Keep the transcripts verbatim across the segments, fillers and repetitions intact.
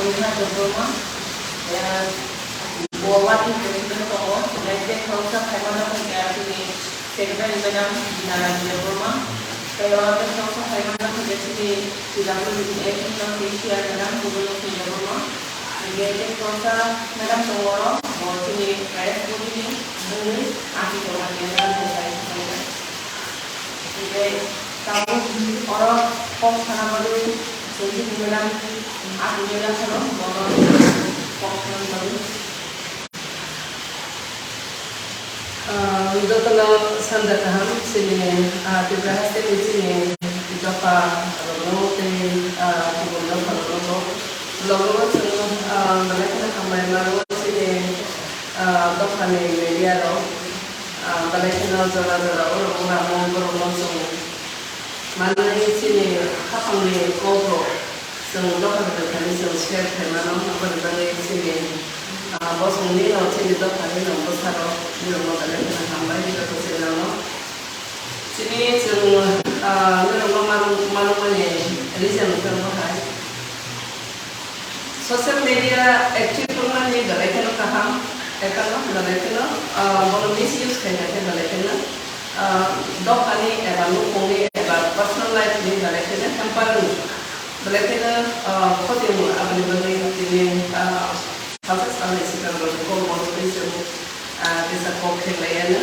Rwngkha Debbarma, eh, bo working president tongo, tei khe khoroksa phaimano hwnkhe chini secretary madam Dina Rani Debbarma, tei oro khe khoroksa phaimano hwnkhe chini T W D action no K C R madam Purulokhi Debbarma, hwnkhe tei khoroksa madam tongo oro, bo chini press body ni wngwi aswk tongmani. Hwnkhe tabuk oro kok sana bagwi chwng chini madam, aswk madam sano bono kok sana bagwi. Ah, jotono sanja kaham chini, ah, Tripura haste ni chini dopha rokno tei, ah, kubun dopha rokno bo. Logo chwng, ah, belai kheno hambai mano chini, ah, dopha ni media rok, ah, belai kheno jora jora o rok wngma borok no chwng manwi chini khapang ni kok rok. Chwng dopha rok thani chwng share khaimano, aboni bagwi chini, ah, bosongni no chini dophani no bwsarok nirokno belai kheno hambai joto channel no. Chini chwng, ah, nirokno manu-, manukmani reason wngkha hai. Social media active wngmani belai kheno kaham, ekalo belai kheno, ah, bono misuse khaina khe belai kheno, ah, dophani eba nukungni eba personal life ni belai kheno hamper wng. Belai kheno, ah, khoti wng aboni bagwi tini, ah, salsa salni swkang rok kok bono twi chwng, ah, kisa kok khe lai ano.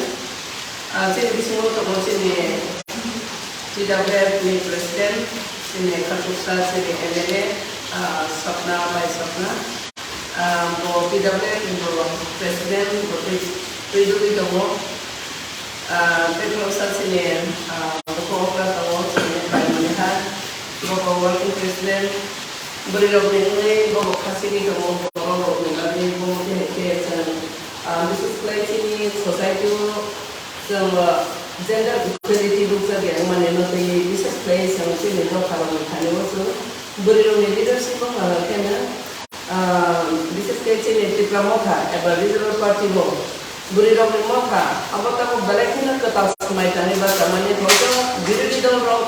Ah, chini bisingo tongo chini T W F ni president, chini Kharkuksa chini M L A, ah, Swapna bai Swapna. Ah, bo T W F ni bo president, bo twi, twi dugwi tongo. Ah, tei khoroksa chini, ah, bukhuk okra tongo, chini bai mani ha, bo bo working president, bwrwi rok ni wngwi bo bo khasiri tongo, borok rok ni bagwi bo khe hai khe chwng, ah, bises khlai chini society o chwng, ah, gender equality rukjak ya wngmani no twi bises khlai chwng chini dopha rok ni thani o chwng bwrwi rok ni leadership o kha khe no, Ah, bises khe chini Tipra Motha eba Regional Party bo bwrwi rokni motha abo tabuk belai kheno kwtal swmai tangwi bachama ni hoito birodhi dol rok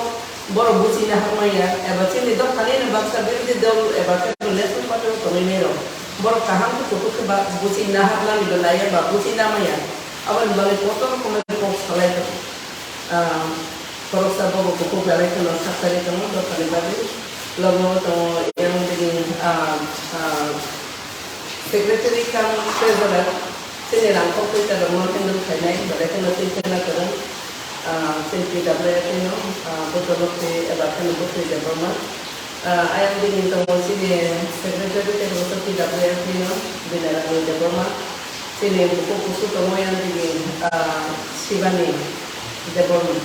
borok buchina hamya eba chini dophani ni baksa birodhi dol eba khe National Party o tongwi nai rok borok kaham khe kuthuk khe ba buchina hamya ni belai eba buchina maya aboni bagwi kotor rokomni kok salai tongo. Ah, khoroksa bobo bukhuk belai kheno saktharwi tongo dophani bagwi. Logo tongo yang bini, ah, ah, secretary cum treasurer, chini rangkok twi ta rokno handle khainai, belai kheno twi kheno kwrwng, ah, chini P W F no, ah, Buddo Lokti eba kheno Bwtwi Debbarma. Ah, ayang bini tongo chini secretary tei bwswk P W F ni no Binarani Debbarma. Chini bukhuk kusu tongo yang bini, ah, Shivani Debbarma.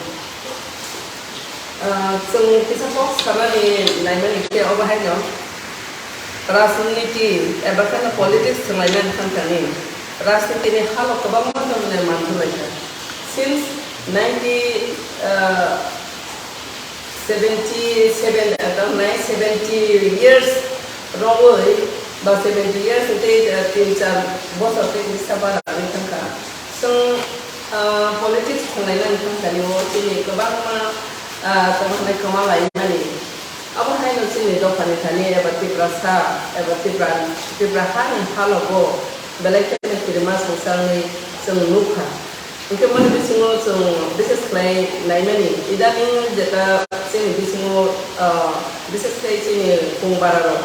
Ah, chwng kisa kok sanani naimani khe obo haino rajniti eba kheno politics chwng laimani khankani rajniti ni halo kwbangma jone manthulaikha. Since ninety, ah, seventy seven, eh, tamni seventy years rogwi ba seventy years tei, eh, tin char bosor tei kisa bara wngwi thangkha. Chwng, ah, politics thanglainani thangkani o chini kwbangma, ah, tamo hwnwi kwma laimani. Abo haino chini dophani thani eba Tiprasa eba Tipra, Tipra hani halogo belai kheno kirima swngcharni chwng nukha. Hwnkhe mani bisingo chwng bises khlai naimani, idaning jeta chini bisingo, ah, bises khlai chini kung bararok,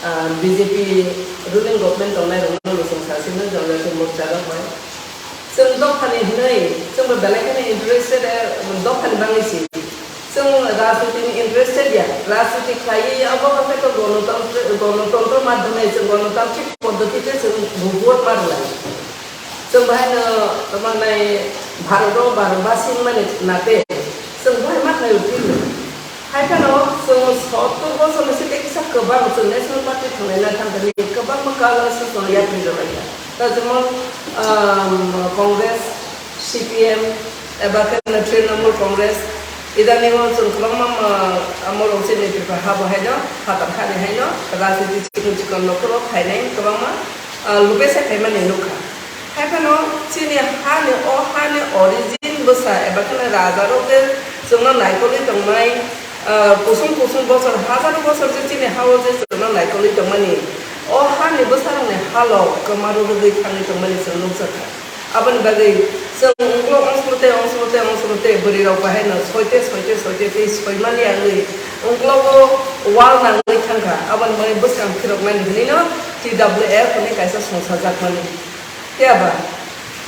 ah, B J P ruling government tongnai rokno bo chwng sasino Janjati Morcha rok bai. Chwng dophani hwnwi, chwngbo belai kheno interested, eh, dophani bagwi si. Chwng rajniti ni interested ya, rajniti khlaiwi abo haikhe to gonotantri-, gonotontro madhyome chwng gonotantrik poddotite chwng vote ma rwlai. Chwng bahai no tamo nai Bharat o Bharat basi wngmani nate chwng bahai ma khlai utile. Hai phano chwng sottor bosor ni site kisa kwbang chwng National Party thanglaina thangkhe kwbangma colors no chwng yapri rwlaikha. Ta jemon, um, Congress, C P M, eba khe Trinamool Congress, idaningo chwng kwbangma, ah, amorok chini Tripura ha bo haino, phatar hani haino, rajniti chikon chikon nokhrok phainai kwbangma, ah, lubesa khaimani nukha. Haiphano chini hani, o hani origin bwsa eba khe rajarok je chwngno naikolwi tongnai, Ah, kusung kusung bosor, hazaro bosor je chini ha-o je chwngno naikolwi tongmani, o hani bwsarokni halo kwmaro rwgwi thangwi tongmani chwng nukjakha. Aboni bagwi chwng ungklo ongsrote, ongsrote, ongsrote bwrwirok bahaino soite, soite, soite tei soimani wngwi ungklogo wal nangwi thangkha. Aboni bagwi bwskang phiroknani hwnwino T W F hwnwi kaisa songsajakmani. Phiya ba,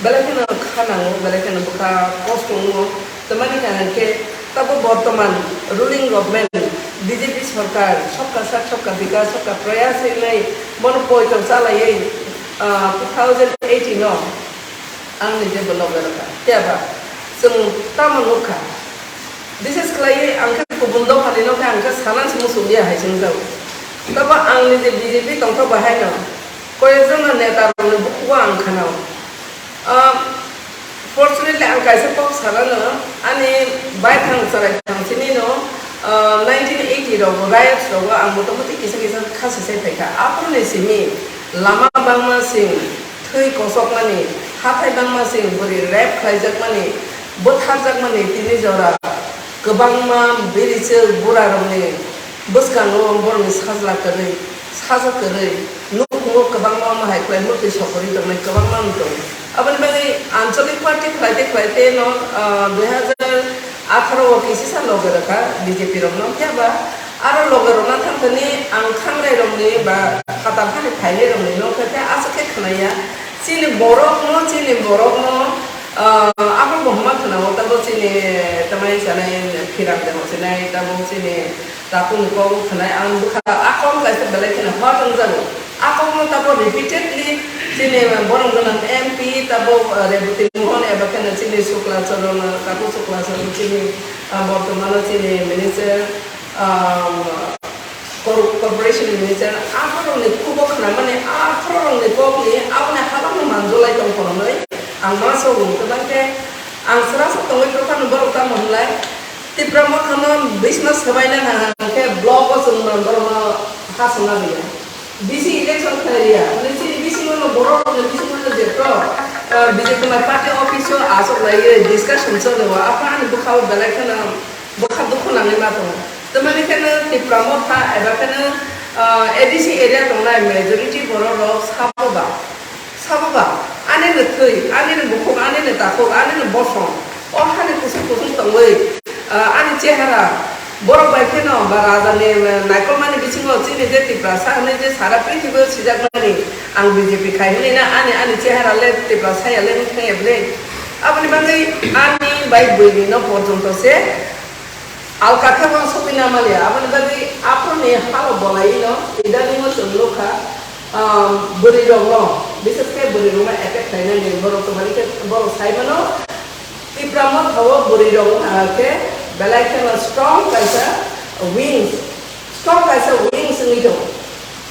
belai kheno kha nango, belai kheno bwkha kosto wngo. Tamani hwnka hwnkhe, tabo bortoman ruling government, B J P sorkar, Sabka Saath, Sabka Vikas, Sabka Prayas hinwi bono poito chalaiwi, ah, two thousand eighteen o ang nije bo loge rwkha. Phiya ba, chwng tamo nukha? Bises khlaiwi ang khe kubun dophani no khe ang khe sana se muchung ya hai se wngjago. Tabo ang nije B J P tongthok bahaino koyekjona neta rokni bukugo ang khanao. Ah, fortunately ang kaisa kok sanano, ani baithang chwraithang simi no, ah, nineteen eighty rogo riots rogo ang motamuti kisa kisa khasi sai phaikha. Aphuruni simi lama bangma sing, thwi kosokmani, hathai bangma sing, bwrwi rape khlaijakmani, bwtharjakmani tini jora kwbangma birichwk burarokni bwskango borokni sajla kwrwi, saja kwrwi, nukhungo kwbangma omo hai khlai mwtwi sokorwi tongnai kwbangma wng tongo. Aboni bagwi anchalik party khlaite khlaite no, ah, dui hazar atharo o kisisa loge rwkha B J P rokno, phiya ba aro loge rwna thangthani ang khangrai rokni ba phatar hani phainai rokni no khe aswk khe khwnaya. Chini borokno, chini borokno, ah, aphano bo hwnma khwnao, tabo chini tamai chanai phiram de hwnsinai, tabo chini tapung kok khwnai, ang bwkha a kok kaisa belai kheno hot wngjago. A kokno tabo repeatedly chini borok gwnang M P tabo, ah, Reboti Mohan eba kheno chini Sukla Charan, ah, Tapu Sukla Charan chini, ah, bortomano chini minister, ah, Cor-, Corporation Minister, aphorokni kubo khnamani, aphorokni kokni aboni habangno manjolai tong phononwi ang ma sogwi tongkhe ang srasok tongwi tongphano borok tamo hwnlai Tipra Mothano bisna swbaina nang khe block o chwng borokno hasongna rwya. B C election khlai rwya, hwnwi chini bisingo no borok rokni bisingo no jepro, ah, Bijay Kumar party office o achuk laiwi discussion choli o, aphano ani bwkha o belai kheno bwkha dukhu nangwi ma tongo. Tamani kheno Tipra Motha eba kheno, ah, A D C area tongnai majority borok rok sabo ba, sabo ba, ani ni thwi, ani ni bukhuk, ani ni takhuk, ani ni bosong, o hani kusuk kusuk tongwi, ah, ani chehara, borok bai kheno ba raja ni, ah, naikolmani bisingo chini je Tiprasa hwnwi je sara prithibi o sijakmani, ang B J P khai hwnwi na ani, ani chehara le Tiprasa ya le wngkha ya bwle. Aboni bagwi ani bai buini no porjonto se alka khe uansukgwi na maliya. Aboni bagwi aphuruni halo bolai no idaningo chwng nukha, um, bwrwi rokno, bises khe bwrwi rokno attack khlainani borok tongmani khe borok sai mano Tipra Motha o bwrwi rok wngkha khe belai kheno strong kaisa wings, strong kaisa wings wngwi tongo.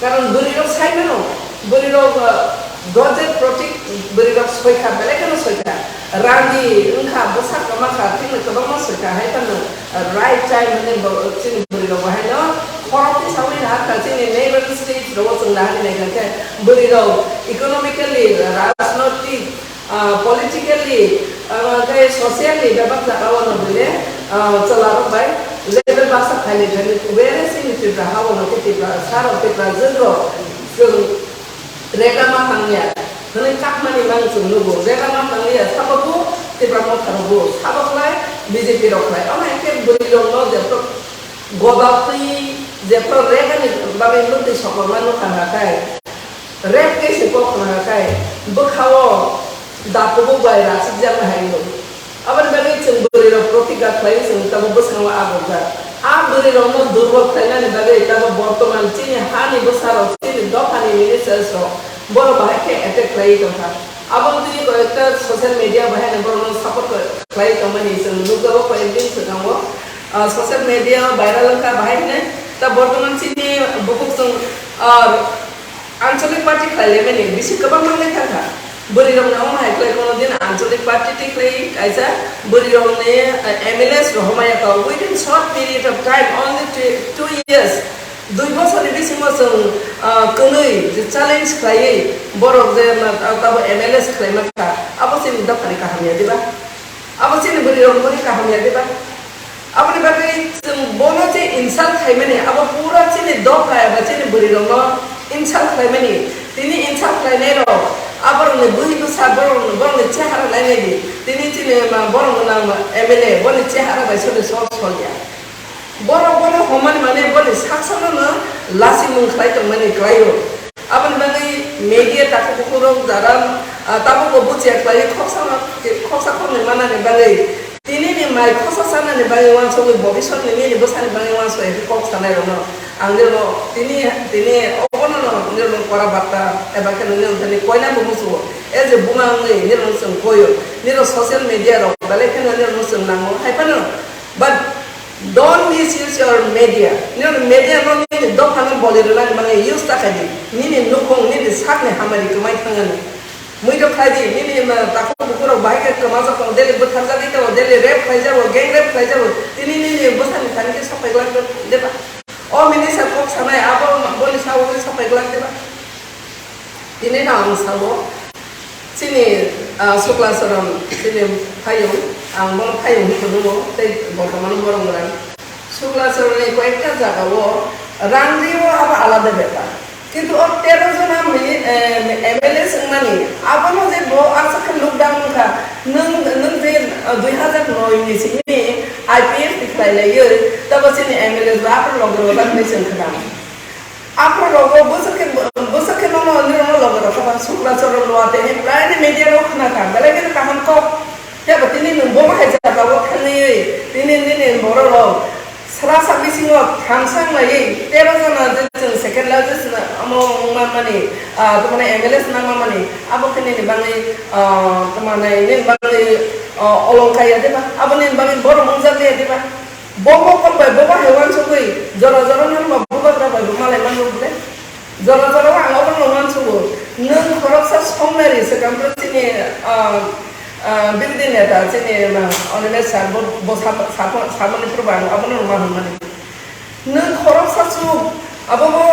Karon bwrwi rok sai mano, bwrwi rok, uh, Gajat Pratik bwrwi rok soikha, belai kheno soikha. Randi wngkha, bwsa kwma kha, thikno kwbangma soikha, hai phano, uh, right time hwnwi bo, chini bwrwi rok bo haino khoroknwi sawi nahar kha, chini neighboring states rogo chwng nahar nai kha khe bwrwi rok economically, rajnoitik, ah, politically, ah, tei socially bebak jaga o no bile, ah, chwla rok bai level baksa khainai thani kubere chini Tripura ha o no khe Tripura sa rok Tripura jwk rok chwng rega ma tang ya hwnwi chakmani mang chwng nugo, rega ma tang ya sabo bo Tripura motha rok bo sabo khlai B J P rok khlai. Omo hai khe bwrwi rok no jepro goda twi jepro rega ni bagwi mwtwi sokorma nukha nakhai. Rape case ni kok khna khai bwkha o da kubuk bai rasik jak na hai no. Aboni bagwi chwng bwrwi rok protigga khlai chwng tamo bwskango aborjak. A bwrwi rok no durbol khlainani bagwi tamo bortoman chini ha ni bwsa rok chini dopha ni ministers rok borok bahai khe attack khlaiwi tongkha. Aboni twi koyekta social media bahai no borok no support khlai tongmani chwng nukjago koyek din swkango, ah, social media o viral wngkha bahai hwnwi ta bortoman chini bukhuk chwng, ah, Anchalik party khlai lemani bisi kwbang manglai thangkha. Bwrwi rokni omo hai khlai kono din anchalik party twi khlai kaisa bwrwi rokni, eh, M L As rohormaya kha. Within short period of time, only two, two years, dui bosor ni bisingo chwng, ah, kwnwi je challenge khlaiwi borok je ma, ah, tabo M L As khlai mankha, abo chini dophani kaham ya diba? Abo chini bwrwi rokni kaham ya diba? Aboni bagwi chwng bono je insult khaimani, abo pura chini dopha eba chini bwrwirokno insult khlaimani. Tini insult khlainairok, aborokni bwrwi bwsa, borok, borokni chehara nainai di. Tini chini ma borok gwnang M L A, boni chehara bai soni sok solya. Borok bono homani mane boni saksano no lasimung khlai tongmani khlaio. Aboni bagwi media takhuk bukhurok jara, ah, tabukbo buchiya khlaiwi khoksa ma-, khoksa khoknwi manani bagwi, tinini mai khosa sanani bagwi uansugwi bobiswtni nini bwsani bagwi uansugwi khe kok sanairokno ang nirokno tini, tini obono no nirokno kora barta eba khe nini wngthani koinabo muchungo. E je buma wngwi nirokno chwng koio, nirok social media rok belai kheno nirokno chwng nango hai phano. But don't misuse your media. Nirok media no nini dopha no boli rwnani bagwi use ta khaidi. Nini nukhung, nini sakni hamari kwmai thangani. Mui rok khaidi, nini ma takhuk bukhurok bahai khe kwmajak tongo, daily bwtharjagwi tongo, daily rape khlaijago, gang rape khlaijago. Tini nini bwsani thani khe sapai glak deba? O minister kok sanai abo boni sao khe sapai glak deba? Tini no ang sao, chini, ah, Sukla Charan, chini phayung, ang bono phayung hinwi phunukgo, tei bortomano borok mwrang. Sukla Charan ni koyekta jaga o rang ri o abo alada bepar. Kintu o tero jona mini, eh, M L A swngmani, abono je bo aswk khe lockdown wngkha, nwng, nwng je, ah, dui hazar noi ni simi I P F tikhlai laiwi, tabo chini M L A bo aphuru loge loge hinwi chwng khna. Aphuru rogo bwswk khe, bwswk khe nono nirokno loge rokha ba Sukla Charan Noa tei hai prai ni media rok khna kha, belai kheno kaham kok. Phiya bo tini nwng bo bahai jaga o thangwi tini nini borok rok sra sa bisingo thamsa wng laiwi tero jona je chwng second largest na omo wngma mani, ah, tamani M L A swnam mani abo khe nini bagwi, ah, tamani nini bagwi, ah, olongkha ya diba? Abo nini bagwi borom wngjak ya diba? Bo mokol bai bo bahai uansugwi jora jora no hwnba bubagra bai bo malai manrok bwle. Jora jora o ang obono uansugo. Nwng khoroksa songnari swkang phuru chini, ah, ah, birodhi neta chini, ah, Animesh sir bo, bo sab-, sabo-, saboni phuru bo ang obono ma hwnmani. Nwng khoroksa chuk, abo bo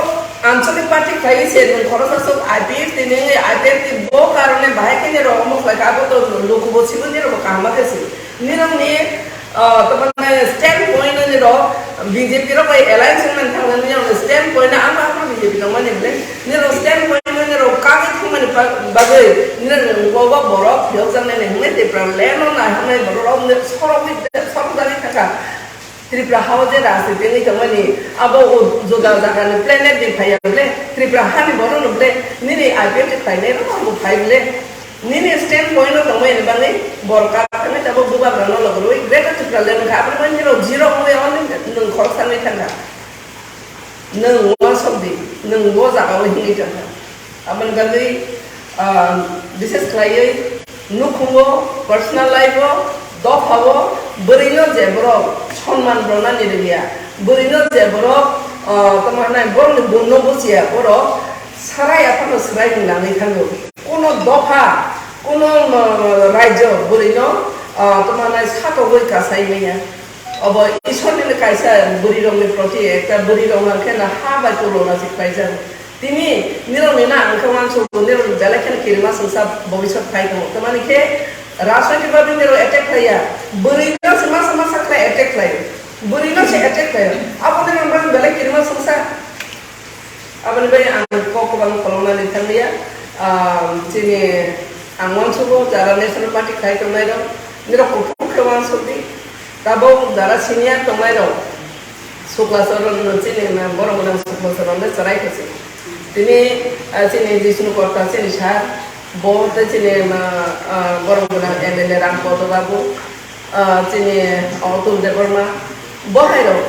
ancholic party khlaiwi se nwng khoroksa chuk I P F T ni wngwi I P F T bo karone bahai khe nirok omo khlai kha, abo to luku bo sigo nirok bo kaham khe si. Nirokni, ah, tamani stand point no nirok B J P rok bai alliance wngmani thangna nirokni stand point no ang bo aphuru B J P tongmani bwle. Nirok stand point no nirok kagwi thangmani ba-, bagwi nirokni bo borok phiyokjaknai hinwi Tipra land no naiharnai borok rok sorokwi sorokjagwi thangkha. Tripura ha o je rajniti wngwi tongmani, abo o juda jagani planet ni phaiya bwle, Tripura hani borok no bwle, nini I P F T khlainai rok bo phai bwle. Nini stand point no tongmani bagwi borok kathangwi tabuk bubagra no logi rwi Greater Tripura land wngkha, aboni bagwi nirok zero wngwi only nwng khoroksa wngwi thangkha. Nwng uansuk di, nwng bo jaga o himwi tongkha. Aboni bagwi, ah, bises khlaiwi nukhungo, personal life o, dopha o, bwrwi no je borok sonman rwnani rwya, bwrwi no je borok, ah, tamo hwnai borokni gun no buchiya, borok sarai aphano swrai nangwi thango. Kuno dopha, kuno, ah, rajyo bwrwi no, ah, tamo hwnai satogwi kasai manya. Obo Ishwarni kaisa bwrwirokni proti ekta bwrwirok hwnkhe no ha bai tolona se khlaijak. Tini nirokni na ang khe uansukgo, nirokni belai kheno kirima swngsa bobiswt phai tongo. Tamani khe rajnoitik bhabe nirok attack khlaiya, bwrwino se masa masa khlai attack khlaio, bwrwino se attack khlaio. Abo nirokni bagwi belai kirima swngsa. Aboni bai ang kok kwbang kholongnani thanglia, ah, chini ang uansugo jara National Party khai tongnairok, nirok kuphur khe uansukdi. Tabuk jara senior tongnairok, Sukla Charan chini na borok gwnang Sukla Charan le chwrai khe se. Tini, ah, chini Jishnu Kotta chini sir, bo tei chini, ah, ah, borok gwnang M L A Ram Podo Babu, ah, chini Atul Debbarma, bo hai rok.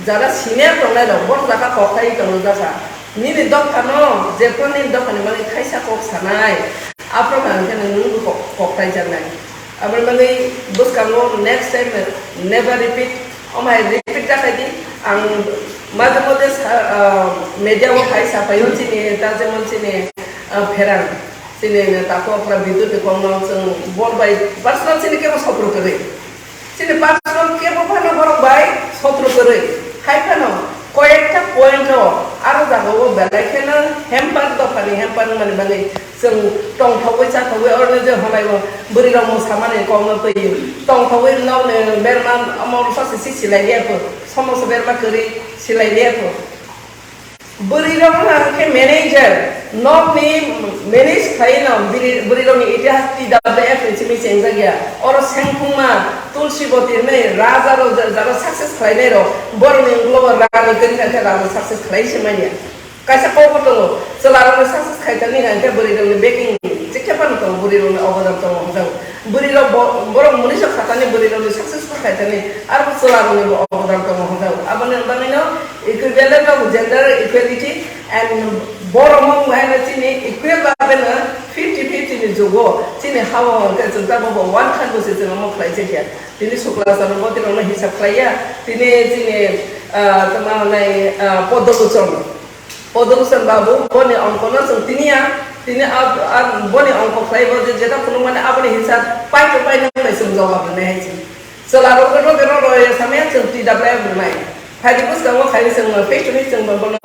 Jara senior tongnai rok, bo jaga kok khai tongwi jakha. Nini dopha no, jephru nini dopha ni bagwi thaisa kok sanai, aphuru hwnkhe nwng kok, kok thai jaknai. Aboni bagwi bwskango next time never repeat, omo hai repeat ta khai di. Ang maje moje sa, ah, media o khai sapaio chini, ta jemon chini, ah, pherang, chini takhuk okra Bidut ni kokno chwng bor bai personal chini kebo sopro kwrwi. Chini personal kebo phano borok bai sotro kwrwi. Hai phano Koyekta point o aro jagao belai kheno hamper, dophani hamper wngmani bagwi chwng tongthogwi chathogwi oro je honai o bwrwi rok mwsamani kokno twi tongthogwi nokni berma omo sasi si silai liya pho, somoso berma kwrwi silai liya pho. Bwrwi rok wngkha khe manager, nokni manage khlai no bwrwi, bwrwi rokni itihas T W F ni simi chengjak ya. Oro sengphungma Tulsi Boti hwnwi raja rok ja-, jara success khlainai rok, borokni ulo rani kwrwi kha khe raja success khlai se manya. Kaisa kok bo tongo, chwla rokni success khai tani hwnkhe bwrwi rokni backing chikhe phano tongo, bwrwi rokni obodan tongo hwnjago. Bwrwi rok bo-, borok mwnwi sok khatani bwrwi rokni successful khaitani, arbo chwla rokni bo obodan tongo hwnjago. Aboni bagwino equivalent of gender equality and borok mung bai no chini equal babe no fifty fifty ni jugo chini hao hwnkhe chwng tabuk bo one third bo se chwng omo khlai chakya. Tini Sukla Chandra Boti rokno hisab khlaiya, tini chini, ah, tamo nai, ah, Padma Bhushan. Padma Bhushan babu, boni ongkono chwng tiniya, tini a, a, boni ongko khlaibo je jeta phunukmani aboni hinsa paito paino bai chwng jawab rwnai hai se. Chwla rok no rw rw samya chwng T W F rwnai. Phaidi bwskango khaini chwng face to face chwng bono,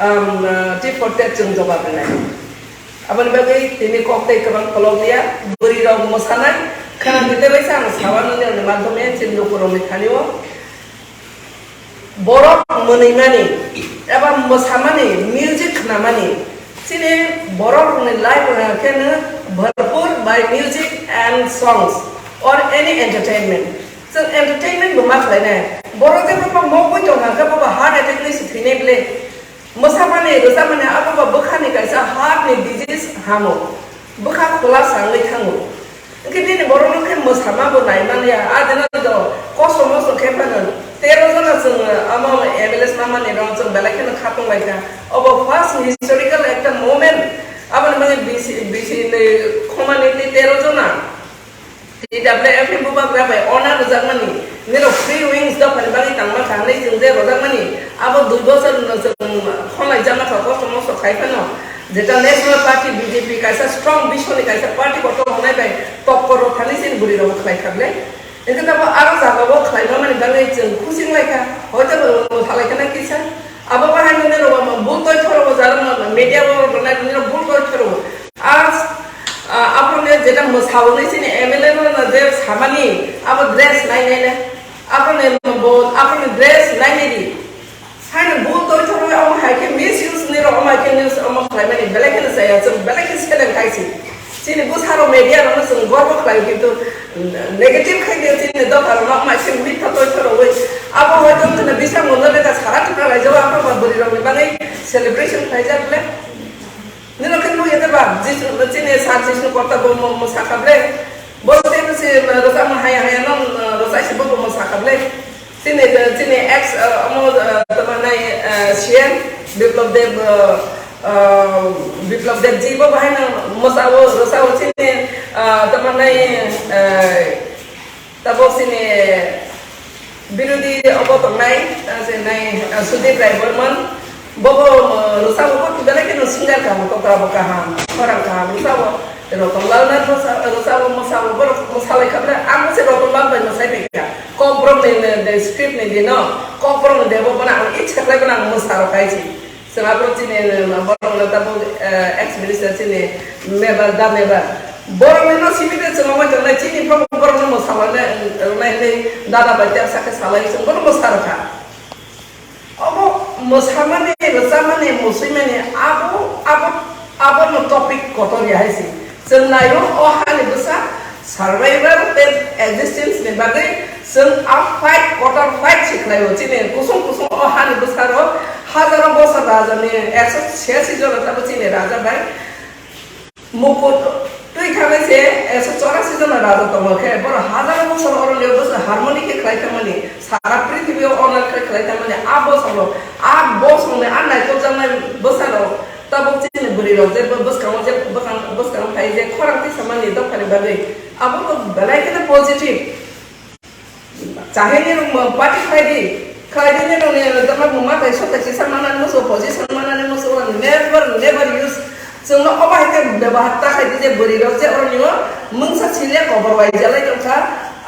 um, tit for tat chwng jawab rwnai. Aboni bagwi tini kok tei kwbang kolok liya, bwrwi rok mwsanai, khana tei bai sa ang sawa nini madhyome chini lukurokni thani o. Borok mwnwimani eba mwsamani, music khnamani, chini borok rokni life rok khe no bharpur by music and songs or any entertainment. Chwng entertainment bo ma khlainai. Borok je bobo mokboi tongkha khe bobo heart attack ni se thwinai ble. Mwsamani, rwchapmani abo bo bwkhani kaisa heart ni disease hamo. Bwkha khula sangwi thango. Hwnkhe bini borokno khe mwsama bo nai man ya, a dino do kosto mosto khe phano tero jona chwng amo M L A swmamani rok chwng belai kheno kha tong lai kha. Obo first historical ekta moment, aboni bagwi bisi, bisi ni khomani tei tero jona T W F ni bubagra bai ona rwjakmani, nirok free wings dophani bagwi tangma kha hwnwi chwng je rwjakmani, abo dui bochor no chwng khonlai jakma kha kosto mosto khai phano. Jeta National Party B J P kaisa strong bisoni kaisa party kotor hwnai bai tokkor rok thani chini bwrwi rok khlai kha ble. Hwnkhe tamo aro jaga o khlai ma mani bagwi chwng khusing lai kha. Hoito bo salai kha na kisa. Abo bahai no nero bo bul toi thoro bo jara no media o rok nai nero bul toi thoro bo. As, ah, abo ne jeta mwsao ni chini M L A no na je samani abo dress nai nai le. Abo ne bo abo ne dress nai nai di. Haino bo toi thoro omo hai khe misuse ni rok omo hai khe news omo khlai mani belai kheno chaya chwng belai khe seleng khai si. Chini bwsa rok media rok no chwng gorbo khlai kintu negative khai de chini dopha rok no omo hai khe mitha toi thoro wi abo hoito wngkha na bisa mondo le ka sara Tripura rajyo o abo ba bwrwi rok ni bagwi celebration khlai jak le. Nino khe nukya de ba Jisu chini sir Jisu korta bo mo mo sakha ble. Bo tei bwsi rwchapmung haya haya no rwchai se bo bo mo sakha ble. Chini, chini ex, uh, omo, uh, tamo nai, uh, C M Biplab Deb, uh, uh, Biplab Deb ji bo bahai no mwsao, rwsao chini, uh, tamo nai, uh, tabok chini birodhi obo tongnai, uh, chini nai, uh, Sudip Rai Barman. Bobo, uh, rwchapmung bo belai kheno singer kaham, tokra bo kaham, khorang kaham rwchapmung. Rotonlal Nath rwchapmung, rwchapmung, mwsapmung, borok mwsalai kha ble, ang se Rotonlal bai mwsai pai kha. Kokborok ni, ni, ni script ni dino, Kokborok ni debo bono ang ichha khlai bono ang mwsa rok kai si. Chwng abo chini, uh, borok no tabuk, uh, ex minister chini member, da member. Borok ni no simi de chwng bai tongnai chini borok no mwsa rok nai, uh, nai, nai, dada bai tepsa khe salai chwng bono mwsa rok kha. Obo mwsamani, rwchapmani, muswimani abo, abo, abono topic kotor ya hai se. Chwng naio o hani bwsa survival tei existence ni bagwi chwng a fight, kotor fight se khlaio. Chini kusung kusung o hani bwsarok hajaro bosor rajani ekso chhiyasi jona tabuk chini raja bai Mukut twi thangwi se, eh, se chorasi jona raja tongo khe, borok hajaro bosor oro leo bwsa harmony khe khlai thangmani, sara prithibi o honor khe khlai thangmani, a bosongo, a bosongni, a naikokjaknai bwsarok tabuk chini bwrwirok je bw-, bwskango je bwkang, bwskango phai je khorang tisamani dophani bagwi, abo to belai kheno positive. Chahini rok mo party khlai di, khlai di ni rok ni rok ma thai so thai sisa manani musu, position manani musu, never, never use. Chwng no obo hai khe bebahar ta khai di je bwrwi rok je oro ni o mungsa silya kobor wai jalai tong kha,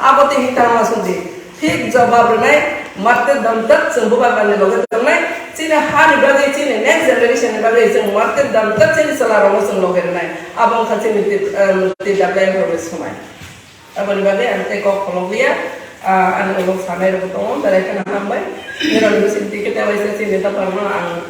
abo tei hi tangma song di. Thik jawab rwnai, Martir dam tak chwng bubagrani loge tongnai, chini hani bagwi, chini next generation ni bagwi chwng martir dam tak chini chwla rokno chwng loge rwnai. Abo wngkha chini T-, em, T W M rokni swmai. Aboni bagwi ang tei kok kholobwi ya, ah, ani ulo sanai rokbo tongo, belai kheno hambai. Nirok ni bising twi khe tei waisa chini dophano ang,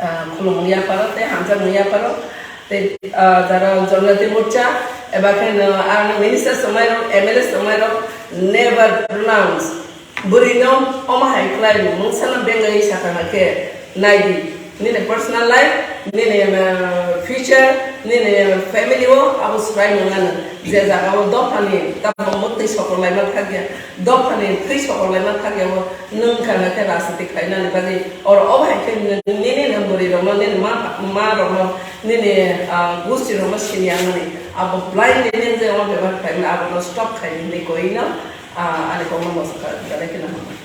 ah, khulumung ya pharo tei hamjakmung ya pharo. Tei, ah, jara Janajati Morcha, eba khe no ang minister swmai rok, M L A swmai rok, never pronounce. Bwrwi no omo hai khlai mung sana bengwi sakha khe nai di. Nini personal life, nini, uh, future, nini family o abo swrai mung nang. Je jaga o dophani tabok mwtwi sokorlaima thakya, dophani thwi sokorlaima thakya o nwng kha khe rajniti khlainani bagwi. Oro obo hai khe nini, nini bwrwi rok no, nini ma, ma rok no, nini, uh, gusti rok no sini ang nani. Abo blindly nini je omo bebak khlaimani abo no stop khai di hinwi koi no. Ah, ani kokno moso kha, belai kheno hambai.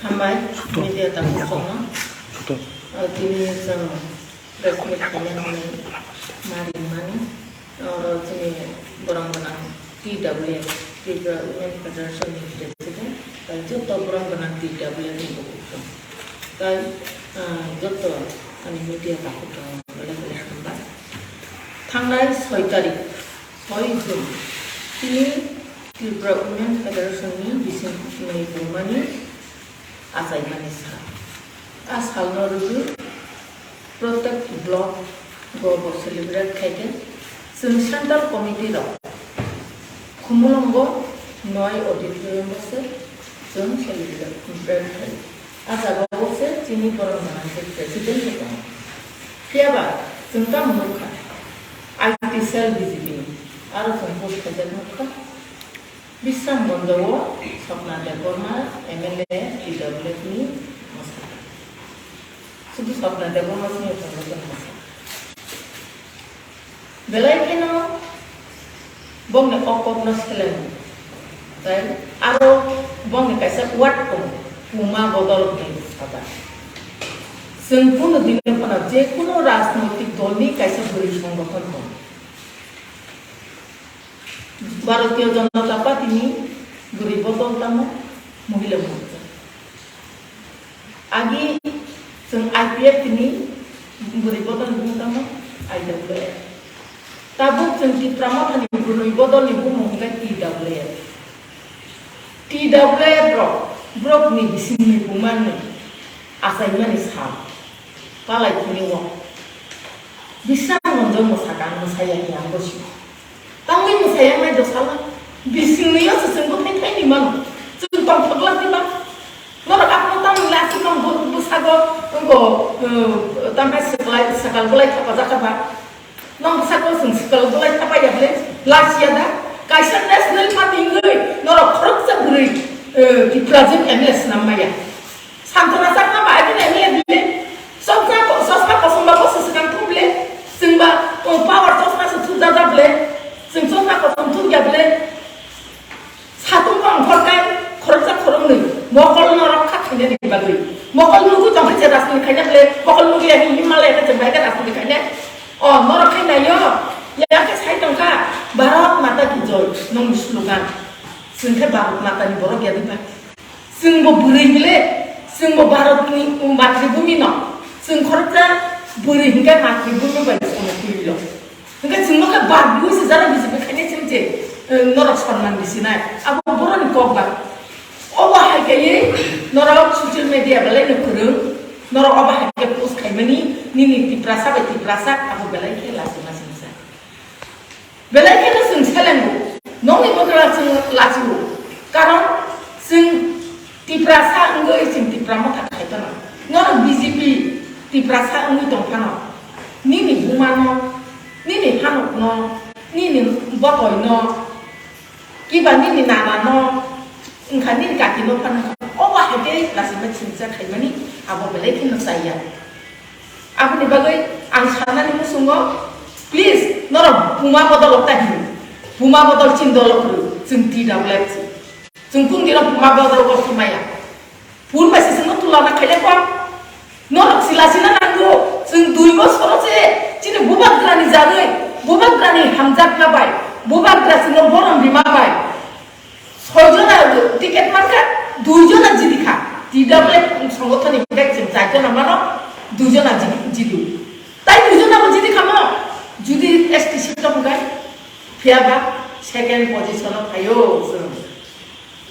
Hambai, media takhukno. Ah, tini chwng press meet khaina hwnwi ma ringmani. Oro chini borok gwnang T W F, Tripura Women Federation ni President, tai joto borok gwnang T W F ni bukhuk tong. Tai, ah, joto ani media takhuk rok belai belai hambai. Thangnai soi tarik, soi June, tini Tripura Women Federation ni bising ni bumani achaimani sal. A salno rwgwi Protek block go bo celebrate khai khe, chwng central committee rok Khumulwngo noi auditorium o se chwng celebrate khai. A jaga o se chini borok gwnang khe president bo tongo. Phiya ba chwng tamo nukha, I T cell B J P ni aro chwng post khaijak nukha. Bisram Gonjo o Swapna Debbarma M L A T W F ni mwsakha. Sudu Swapna Debbarma sini T W F ni mwsakha. Belai kheno bongni o kokno seleng. Tai aro bongni kaisa word tongo, Puma Bodol hinwi sajak. Chwng kunu dino phano je kunu rajnoitik dolni kaisa bwrwi songgothon tongo. Bharatiya Janata Party ni bwrwi bodol tamo Mohila Morcha. Agi chwng I P F T ni bwrwi bodol ni bumung tamo I W F. Tabuk chwng Tipra Mothani bwrwi bodol ni bumung hwnkhe T W F. T W F rok borokni bisingni bumani achaimani sal palai thani o. Bisram Gonjo mwsakha ang mwsaya hiya ang bwsio. Tangwi mwsaya nai do sala. Bisingni o se chwng bwthai thai ni mano. Chwng tongthok lak di ba. Norok aphano tamo le aswk nang bo-, bwsago wngko, uh, tamo hai swkal, swkal bwlai thapajak kha ba. Nang bwsako chwng swkal bwlai thapaiya bwle, lachiya da? Kaisa national party wngwi norok khoroksa bwrwi, eh, Tipra jwk M L A swnam maya. Santona Chakma ba agini M L A bwle, chosma ko-, chosma kosom ba bosi swkang thum bwle, chwng ba, oh, power chosma se thum da da bwle, chwng chosma kosom thum ya bwle. Satung bang hor kai khoroksa khoroknwi mokol no rokha khainani bagwi. Mokol nugwi tongkha je rajniti khaina bwle, mokol nugwi ya himma le khe je bai khe rajniti khaina. O norok khai naio, ya khe sai tongkha, "Bharat Mata Ki Joy," nongni slogan. Chwng khe Bharat Mata ni borok ya diba? Chwng bo bwrwi bwle, chwng bo Bharat ni matribhumi no. Chwng khoroksa bwrwi hinkhe matribhumi bai somo kwrwi lo. Hwnkhe chwngno khe bak bui se jara B J P khainai chwng je, eh, norok sonman bisinai. Abo boroni kok ba. Obo hai khe norok social media belai no kwrwng, norok obo hai khe post khaimani, nini Tiprasa bai Tiprasa abo belai khe lachima singsa. Belai khe no chwng selengo, nongni bwkra chwng lachio. Karon chwng Tiprasa wngwi chwng Tipra Motha khai phano, norok B J P Tiprasa wngwi tong phano, nini buma no, nini phanok no, nini botoi no, kiba nini nana no, wngkha nini kaki no phano, obo hai khe lachima singsa khaimani abo belai khe no chaya. Aboni bagwi ang sanani muchungo, please, norok buma bodol ta hino. Buma bodol chini dolo kwrwi, chwng T W F se. Chwng kung dino buma bodol bo thumaya. Phun bai se chwngno tulana khaile kok. Norok sila sina nango, chwng dui bosoro se chini bubagrani jagwi Bubagrani hamjakma bai, bubagra chwngno borom rima bai, soi jona ticket mankha, dui jona jidi kha. T W F songothoni bag chwng char jona mano, dui jona jidi, jidu. Tai dui jona bo jidi khamo, judi S T seat rok hwnkhe, phiyaba second position o phaio chwng.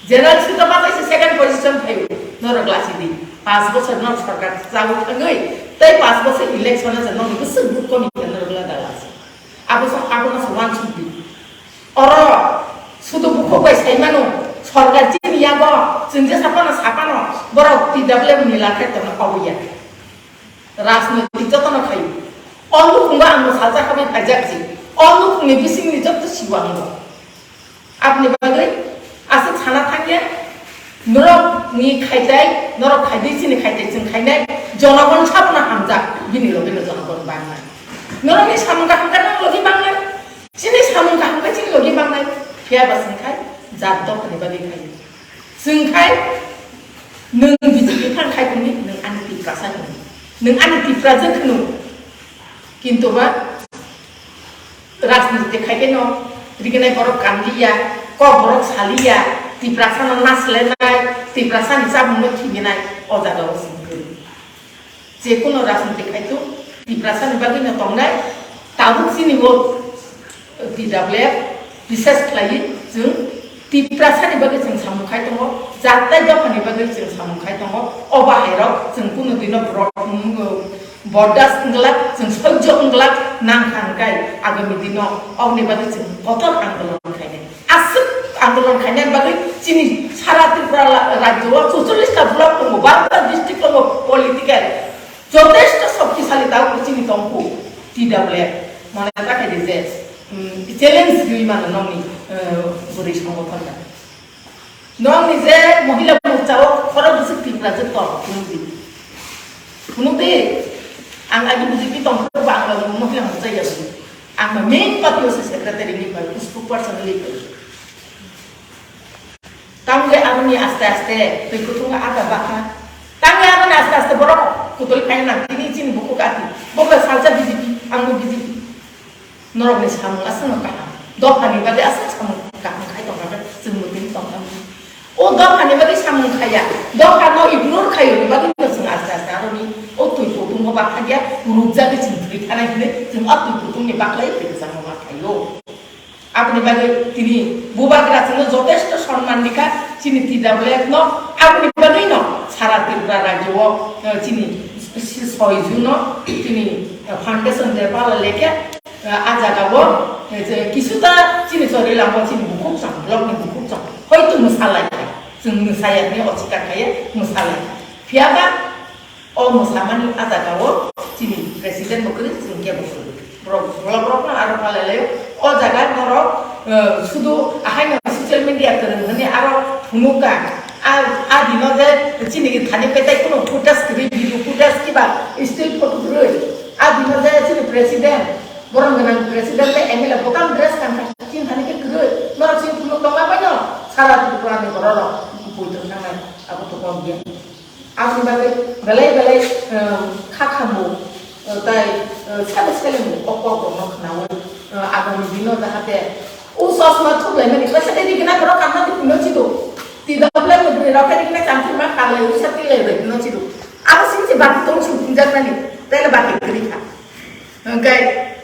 General seat o ma kaisa second position phaio, norok lasi di. Paanch bosor norok sorkar chagwi thangwi, tei paanch bosor election o se norok bwswk vote komi khe norok la da lasi. Abo sa, abo no se uansuk di. Oro sudu bukhuk bai sai mano, sorkar chini yago, chwng jesa phano sa phano, borok T W F ni lakhai tongno obo ya. Rajnoitik jotono khaio. O nukhungo ang salsa khabai phaijak si. O nukhungni bisingni joto siwa wngo. Aboni bagwi aswk sana thangya, norokni khaitai, norok khaidi chini khaitai chwng khainai, jonogon sabono hamjak, bini logino jonogon bangnai. Norokni samung kaham khe norok logi bangnai, chini samung kaham khe chini logi bangnai, phiya ba chwng khai jat dophani bagwi khai. Chwng khai nwng B J P phan khai tongni, nwng ani Tiprasa hwnwi, nwng ani Tiprajwk hwnwi. Kintu ba rajniti khai khe no rignai borok kanliya, kok borok saliya, Tiprasa no naslenai, Tiprasa ni chamung no khiminai, o jaga o chwng kwrwi. Jekuno rajniti khai tu Tiprasa ni bagwi no tongnai, tabuk chini o T W F bises khlaiwi chwng Tiprasa ni bagwi chwng samung khai tongo, jat tei dopha ni bagwi chwng samung khai tongo, o bahai rok chwng kunu dino borok, mm, bordas wngla, chwng sojjo wngla nang kha hwnkhe agami dino oboni bagwi chwng kotor andolon khainai. Aswk andolon khainai bagwi chini sara Tripura la-, rajyo o chuchollis ta block tongo, baro ta district tongo political. Jotesto shoktisali tabuk chini tongkhu T W F. Mane ta khaidi je, mm, challenge riwi mano nokni, eh, bwrwi songothon da. Nokni je mohila morcha o khorok bwswk Tiprajwk tong, phunukdi. Phunukdi, ang agi B J P tongkhu ba ang mohila morcha ya. Ang main party o se secretary ni bai, spokesperson ni bai. Tangwi aroni aste aste twi kuthungo aga bakha. Tangwi aroni aste aste borok kutuli khaina nang tini chini bukhuk ati. Bo khe salsa B J P, ang bo B J P. Norokni samung aswkno kaham. Dophani bagwi aswk samung kaham khai tongkha khe chwngbo tini tongkha. O dophani bagwi samung khaiya. Dophano ignore khaiyoni bagwi no chwng aste aste aroni o twi kuthungo bakha dia rukjagwi chwng thwi thanai hinwi chwng o twi kuthungni baklai twi kwchangma ma khaio. Aboni bagwi tini bubagra chwngno jotesto sonman rikha, chini T W F no, aboni bagwi no sara Tripura rajyo o, eh, chini si-, soi June no chini, eh, foundation day pala lekhe, eh, a jaga o, eh, je kisuta chini Chorilam o chini bukhuk chwng, block ni bukhuk chwng, hoito mwsa lai kha, chwng mwsa ya hwnwi osikar khaye mwsa lai kha. Phiya ba, o mwsamani a jaga o chini president bo kwrwi, chini kebo kwrwi. Borok, borok, borok no aro palai laio. O jaga norok, eh, sudu ahaino social media kwrwng hwnwi aro phunukha. A, a dino je chini thani petai kuno footage kwrwi, video footage kiba still photo kwrwi. A dino je chini president, borom gwnang president tei M L A bokam dress kankha chini thani khe kwrwi. Norok chini phunuk tongma baino sara Tripura ni borok rok bui tong thangnai abo to kok ya. Aboni bagwi belai belai, um, kha khamung, uh, tai, uh, sabo seleng o kok rokno khnaui, uh, agami dino jahate o chosma thuklaimani kaisa tei rikna borok kanna twi phunuk chido. Twi doblai ni bwrwi rok khe rikna chamchima kalai usa tilai bai phunuk chido. Abo simi se bati tong sung phunjaknani, tei le bati kwrwi kha. Hwnkhe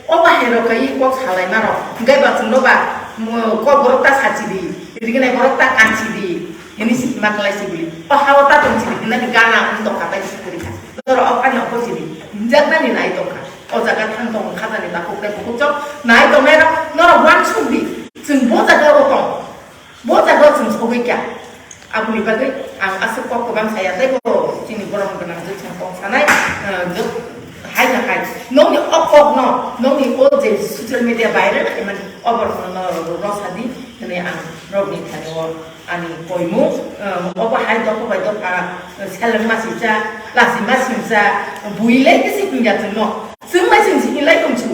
o bahai rok khai kok salaima rok. Hwnkhe ba chwngno ba, mo-, kok borok ta sachi di, rignai borok ta kanchi di, hini si ma klai si bili. O ha o ta tong si di, hinani gana wng tong kha tai si kwrwi kha. Norok o phano opor si di, hinjaknani nai tong kha. O jaga thang tong kha jani takhuk tei bukhuk chok nai tong nai rok, norok uansuk di. Chwng bo jaga o tong. Bo jaga o chwng sogwi kha. Aboni bagwi ang aswk kok kwbang saya, tei bo chini borom gwnang jwk chwng kok sanai, eh, jwk hai na hai. Nokni o kokno, nokni o je social media viral khaimani, o borokno no rw-, rw-, rwsa di hwnwi ang rokni thani o ani koimung, eh, obo hai dopha bai dopha, eh, selengma singcha, lasima singcha, builai khe si hwnya chwngno. Chwng bai chwng si hinlai tong su.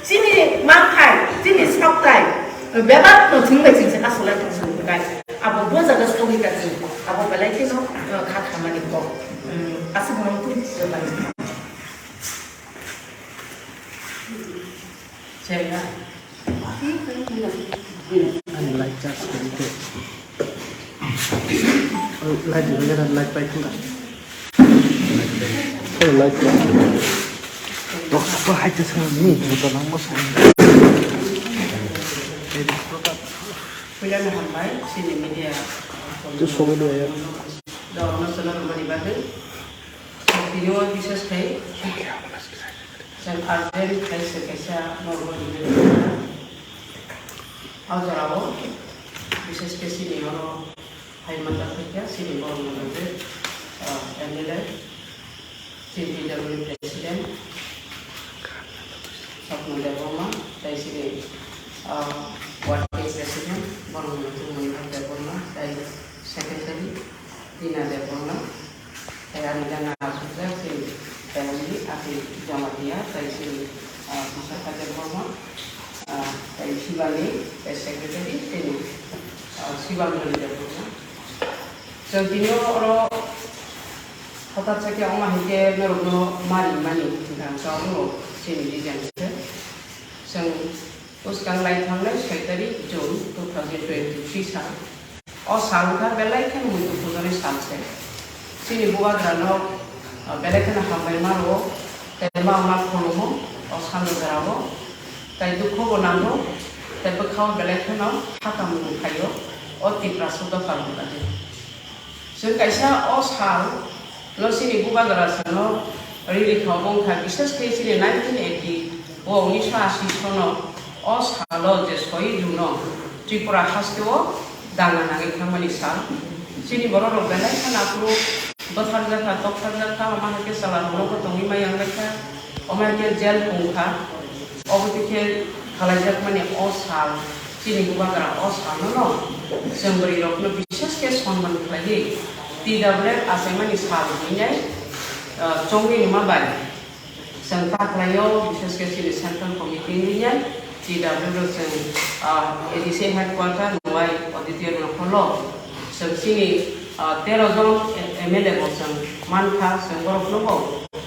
Chini manthai, chini soktai, bebak no chwng bai chwng si kasulai tong su hinai. Abo bo jaga sogwi ka chwng. Abo belai kheno, uh, kha khamani kok. Um, aswk no twi bebak. Ani light charge kari khe. Light ni bagwi light pai thung kha. Hey, light pai. Tok tok hai te sang ni, buta nang mo sang. Puila no hambai, chini media. Tu sobo do ya. Do no sono mani bagwi. Tini o bises khai. Chwng urgent khlai se kaisa normal review. O jorao bises khe chini oro hai manjak khaikha chini borok ni bagwi, ah, M L A, chini P W D President, Swapna Debbarma, tei chini, ah, working President, borok ni bagwi Manipur Debbarma, tei Secretary, Tina Debbarma. Tei ani gana asukjak chini family, ati Jamatia, tei chini, ah, Kishore Kajal Borma, ah, tei Shivani, tei secretary, chini, ah, Shivani Debbarma. Chwng tini oro hothat sakhe wngma hai khe norokno mari mani hwnkha, chwng chini design se. Chwng bwskang lai thangnai soi tarik June two thousand twenty-three sal. O sal wngkha belai kheno muitu pujonai sal se. Chini bubagrano, ah, belai kheno hambai ma rwo, tei ma ma khulumo o salo jorao. Tei dukho bo nango, tei bwkhao belai kheno kha kamung phaio o Tiprasa dopha rok bagwi. Chwng kaisa o sal no chini bubagra sano riri kha, obo wngkha bises khe chini nineteen eighty o unisho ashi sono o salo je soyi juno Tripura hasteo danga nangwi thangmani sal. Chini borok rok belai kheno aphuru bwtharjakha, tokharjakha, omo hai khe chwla rok nogo tongwi ma yang lai kha, omo hai khe jail pung kha. Obo twi khe khalaijakmani o sal, chini bubagra o salno no chwng bwrwi rokno bises khe sonman khlaiwi T W F achaimani sal hinwi nai, ah, chongwi numa bai chwng ta khlaio, bises khe chini Central Committee hinwi nai T W F rok chwng, ah, A D C headquarter Nwai auditorium hall o chwng chini, ah, tero jon M L A bo chwng mankha, chwng borokno bo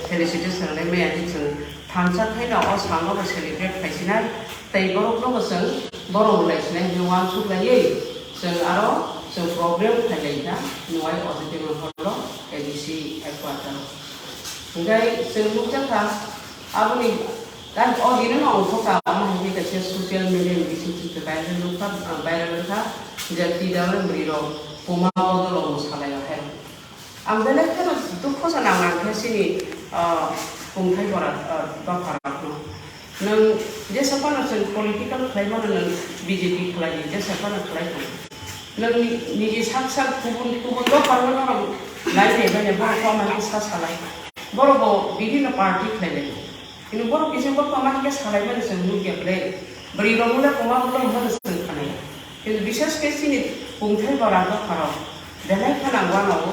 felicitation rwmani chwng thansa khaino o salno bo celebrate khaisinai, tei borokno bo chwng borom laisinai hinwi uansuk laiwi chwng aro chwng program khailai kha Nwai auditorium hall o A D C headquarter o. Hwnkhe chwng nukjakha aboni, o dino no ongkhorkha, omo hai khe kaisa social media ni bisingtwi viral wngkha, viral wngkha je T W F bwrwi rok puma bodol o mwsalai o hai. Ang belai kheno dukho se nang nang khe chini, ah, kungthai bora, ah, dopha rok no. Nwng jesa phano chwng political khlai mano, nwng B J P khlai di, jesa phano khlai thang. Nwng ni-, niji sak sak kubun kubun dopha rok no norok nai nai bai borok kok mai sa salai. Borok bo bibhinno party khlai lai. Kintu borok kisa borok ma hingke salai mani chwng nukya ble. Bwrwi rok mole koma mole hwnmano chwng khanai. Kintu bishes khe chini kungthai bora dopha rok belai kheno wano o.